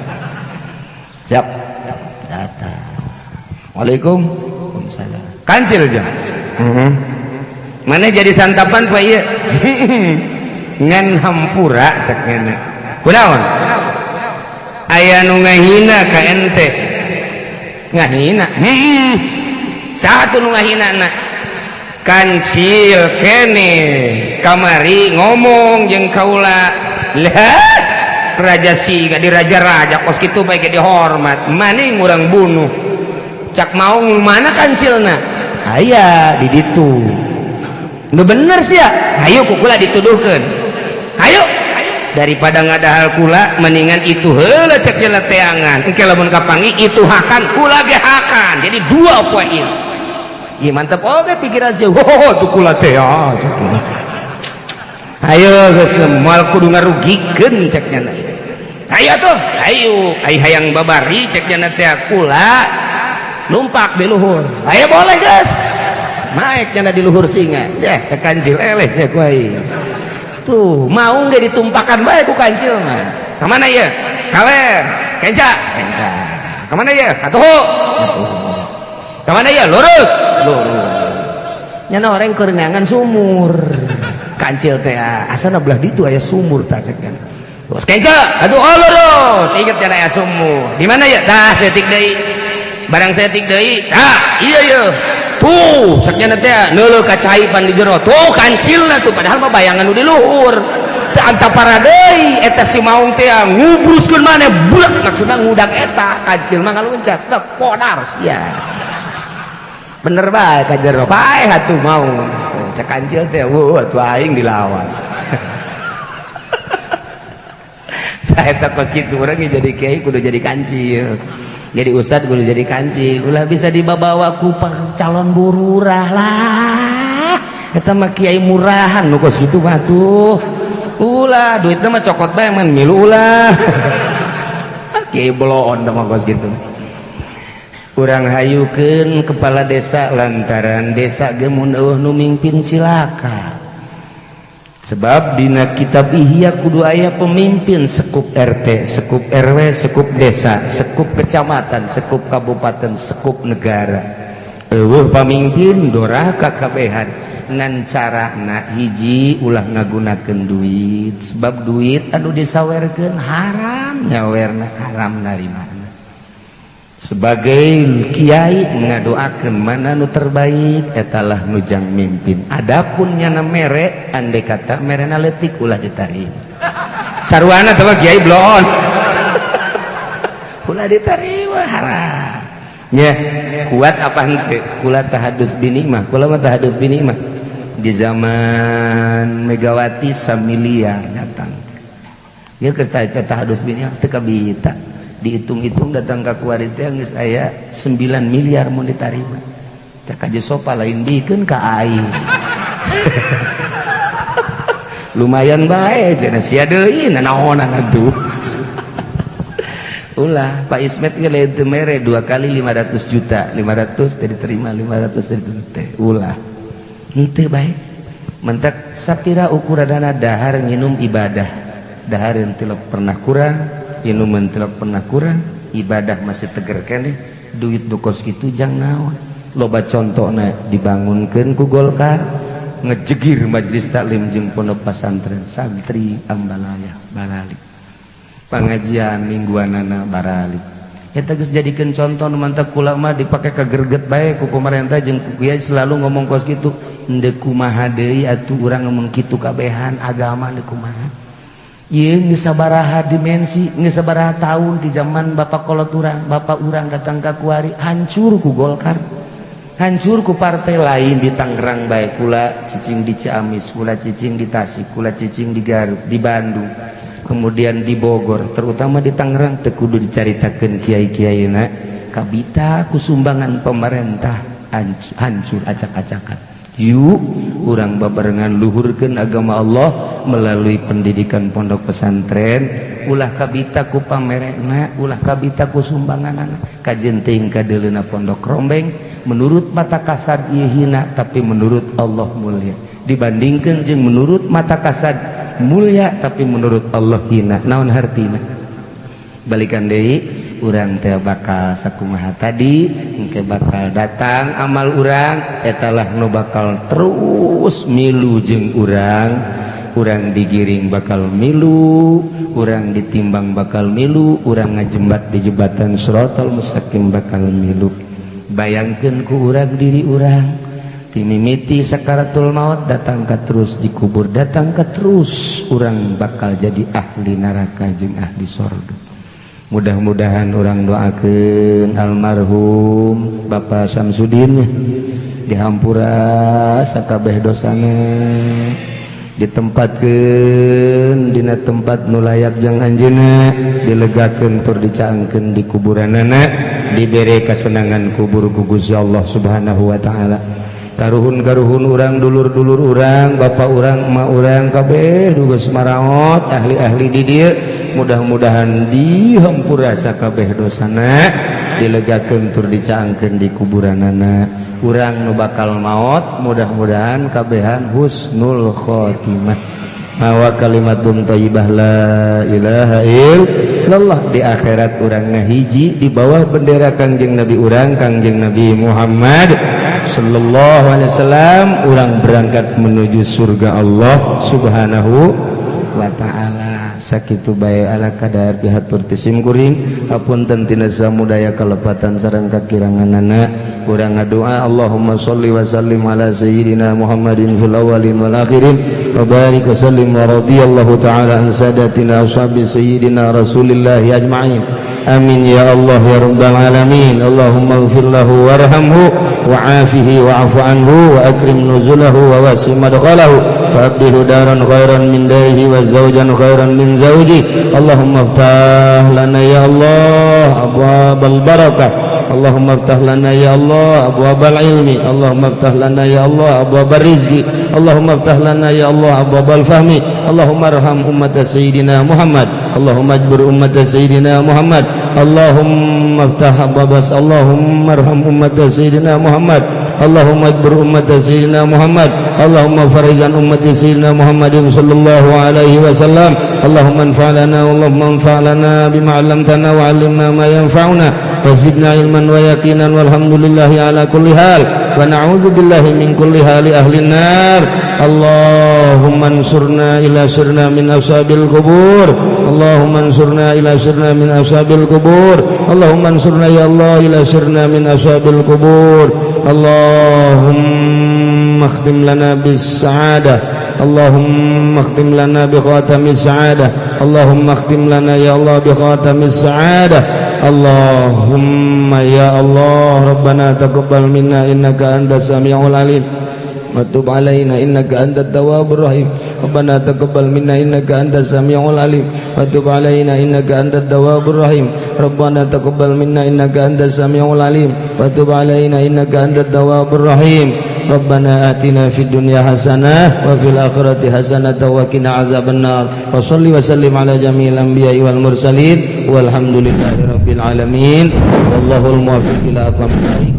Speaker 1: Siap. Datang. Waalaikum. Waalaikumsalam. Kancil jam. Heeh. Mana jadi santapan pak ieu? Ngan hampura cek ngana. Kunaon? Aya nu ngahina ka ente. Ngahina. Heeh. Saha tuh nu ngahina na? Kancil kene kamari ngomong jeung kaula. Lah, raja singa di raja-raja kos kitu bae ge dihormat. Maning urang bunuh. Cak maung mana kancilna? Aya di ditu. Nu bener sih ya. Hayu ku kula dituduhkeun. Hayu. Daripada ngadahal kula mendingan itu heula cek jela teangan. Engke lamun kapangi itu hakan kula ge hakan. Jadi dua poin. Ieu mantep oge pikiran sih. Oh, tuh kula teh ya. Ayo geus moal kudu ngarugikeun cek nya. Hayu tuh, hayu, ai hayang babari cek nya teh kula numpak di luhur. Ayo boleh geus. Naik nyana di luhur singa. Ya, cek kancil eleh sia ku aing. Tuh, mau nggak ditumpakan bae ku kancil mah. Kamana ieu? Kaler, kenca, kenca. Kamana ieu? Katuhu. Katuhu. Kamana ieu? Lurus, lurus. Nyana orang keur neangan sumur. Kancil teh asana belah ditu aya sumur tah cek kan. Terus kenca, aduh oh lurus. Inget nyana aya sumur. Di mana ya? Tah setik deui. Barang setik deui. Tah, iya iya. Tuh, cek nyana teh neuleuh ka cai pan di jero. Tuh kancilna tuh padahal mah bayangan nu di luhur. Teu antapara deui eta si maung teh ngubruskeun maneh budak maksudna ngudak eta kancil mah ngaluncat. Tah podar sia. Bener bae ka jero. Paeh atuh maung. Cek kancil teh, wah atuh aing dilawan. Saya tak kos kitu urang jadi kiai kudu jadi kancil. Jadi ustad kudu jadi kancil. Ulah bisa dibawa ku calon bururah lah. Eta mah kiai murahan nu kos kitu mah tuh. Ulah duitna mah cokot bae man milu ulah. Kiai bloon mah kos kitu. Urang hayukeun kepala desa lantaran desa ge mun eueuh nu mimpin cilaka. Sebab dina kitab Ihya kudu aya pemimpin sekup RT, sekup RW, sekup desa, sekup kecamatan, sekup kabupaten, sekup negara. Eueuh pamimpin doraka kabehan ngan carana hiji ulah ngagunakeun duit sebab duit anu disawerkeun haram nyawerna haram narimana. Sebagai kiai ngadoakeun mana nu terbaik etalah nujang mimpin. Adapun nyana mere andai kata merena leutik ulah ditarima. Sarwana teh kiai bloon. Ulah ditarima haram. Nya kuat apa henteu? Kula tahadus binikmah, kula mah tahadus binikmah. Di zaman Megawati samiliar datang. Ieu keur tahadus binikmah teu kabita. Dihitung-hitung datang ke kuari teh geus aya 9 miliar mun ditarima. Cek aja sopa lain bikeun ka aing. Lumayan bae cenah sia deui nanaonan atuh. Ulah Pak Ismet ge lain teu mere 2 kali 500 juta, 500 teh diterima, 500 teh teh. Ulah. Henteu bae. Mentak sapira ukuranana dahar nginum ibadah. Dahar teu pernah kurang, minuman tidak pernah kurang, ibadah masih teger keneh, duit dukos kitu jang naon. Loba contona dibangunkeun ku Golkar, ngejegir majelis taklim jeung pondok pesantren, santri ambalaya baralik. Pengajian mingguanana baralik. Eta geus jadikeun contoh nu mantap kula mah dipake kagerget bae ku pemerintah jeung ku kiai selalu ngomong kos kitu. Henteu kumaha deui atuh urang ngomong kitu kabehan agama deui kumaha. Ieu geus sabaraha dimensi, geus sabaraha tahun di zaman bapak kolot urang, bapak urang datang ka kuari hancur ku Golkar. Hancur ku partai lain di Tangerang bae kula cicing di Ciamis, kula cicing di Tasik, kula cicing di Garut, di Bandung, kemudian di Bogor, terutama di Tangerang teu kudu dicaritakeun kiai-kiaina kabita ku sumbangan pemerintah hancur acak-acakan. Yuk urang babarengan luhurkeun agama Allah melalui pendidikan pondok pesantren, ulah kabita ku pamerena, ulah kabita ku sumbanganana, kajen teuing kadeuleuna pondok rombeng menurut mata kasad ieu hina tapi menurut Allah mulia. Dibandingkeun jeung menurut mata kasad mulia tapi menurut Allah hina. Naon hartina? Balikan deui Urang teh bakal sakumaha tadi, engke bakal datang amal urang, etalah nu bakal terus milu jeung urang. Urang digiring bakal milu, urang ditimbang bakal milu, urang ngajembat di jembatan Shiratal Mustaqim bakal milu. Bayangkeun ku urang diri urang timimiti sakaratul maut datang ka terus dikubur, datang ka terus urang bakal jadi ahli neraka jeung ahli sorga. Mudah-mudahan urang doakeun almarhum Bapak Samsudin dihampura sakabeh dosana, ditempatkeun dina tempat nu layak jang anjeunna, dilegakeun tur dicaangkeun di kuburanana, dibere kasenangan kubur ku Gusti Allah Subhanahu wa taala. Karuhun-karuhun urang, dulur-dulur urang, bapak urang, emak urang, kabeh geus maraot, ahli-ahli di dieu, mudah-mudahan dihampura sakabeh dosana, dilegakeun tur dicaangkeun di kuburanana. Urang nu bakal maot mudah-mudahan kabehan husnul khotimah, mawa kalimatun thayyibah, la ilaha illallah. Di akhirat urang ngahiji di bawah bendera Kangjeng Nabi urang, Kangjeng Nabi Muhammad sallallahu alaihi wasallam. Urang berangkat menuju surga Allah Subhanahu wa taala. Sakitu bae ala kadar pihatur ti sim kuring. Hapunten tina samudaya kalepatan sareng kakiranganana. Urang ngadoa, Allahumma sholli wa sallim ala sayyidina Muhammadin fil awwalin wal akhirin wa barik wa sallim wa radhiyallahu ta'ala an sadatina ashabi sayyidina Rasulillah ajma'in. Amin ya Allah ya rabbal alamin. Allahumma ighfir lahu warhamhu wa'afihi wa'fu anhu wa akrim nuzulahu wa wasi madkhalahu wa abdilhu daran khairan min darihi wa zawjan khairan min zawji. Allahumma iftah lana ya Allah abwabal barakah. Allahumma iftah lana ya Allah abwabal ilmi. Allahumma iftah lana ya Allah abwabal rizqi. Allahumma iftah lana ya Allah abwabal fahmi. Allahumma arham ummat sayyidina Muhammad. Allahumma ajbur ummat sayyidina Muhammad. Allahumma iftah abwabas. Allahumma arham ummat sayyidina Muhammad. Allahumma ajbur ummat sayyidina Muhammad. Allahumma farij an ummat sayyidina Muhammadin sallallahu alaihi wasallam. Allahumma anfa' lana, Allahumma anfa' lana bima 'allamtana wa 'allimna ma yanfa'una wa zidna ilman wa yaqinan, walhamdulillahi ala kulli hal wa na'udzu billahi min kulli hali ahli nar. Allahumma ansurna ila sirna min ashabil qubur. Allahumma ansurna ila sirna min ashabil qubur. Allahumma ansurna ya Allah ila sirna min ashabil qubur. Allahumma akhtim lana bis sa'adah. Allahumma akhtim lana bi khatamis sa'adah. Allahumma akhtim lana ya Allah bi khatamis sa'adah. Allahumma ya Allah, Rabbana taqabbal minna innaka antas samiul alim wa tub alaina innaka antat tawwabur rahim. Rabbana taqabbal minna innaka antas samiul alim wa tub alaina innaka antat tawwabur rahim. Rabbana taqabbal minna innaka antas samiul alim wa tub alaina innaka antat tawwabur rahim. Rabbana atina fid dunya hasanah wa fil akhirati hasanah wa qina adzabannar. Wa shalli wa sallim ala jami'il anbiya'i wal mursalin, walhamdulillahi rabbil alamin, wallahul muwaffiq ila aqwamit thariq.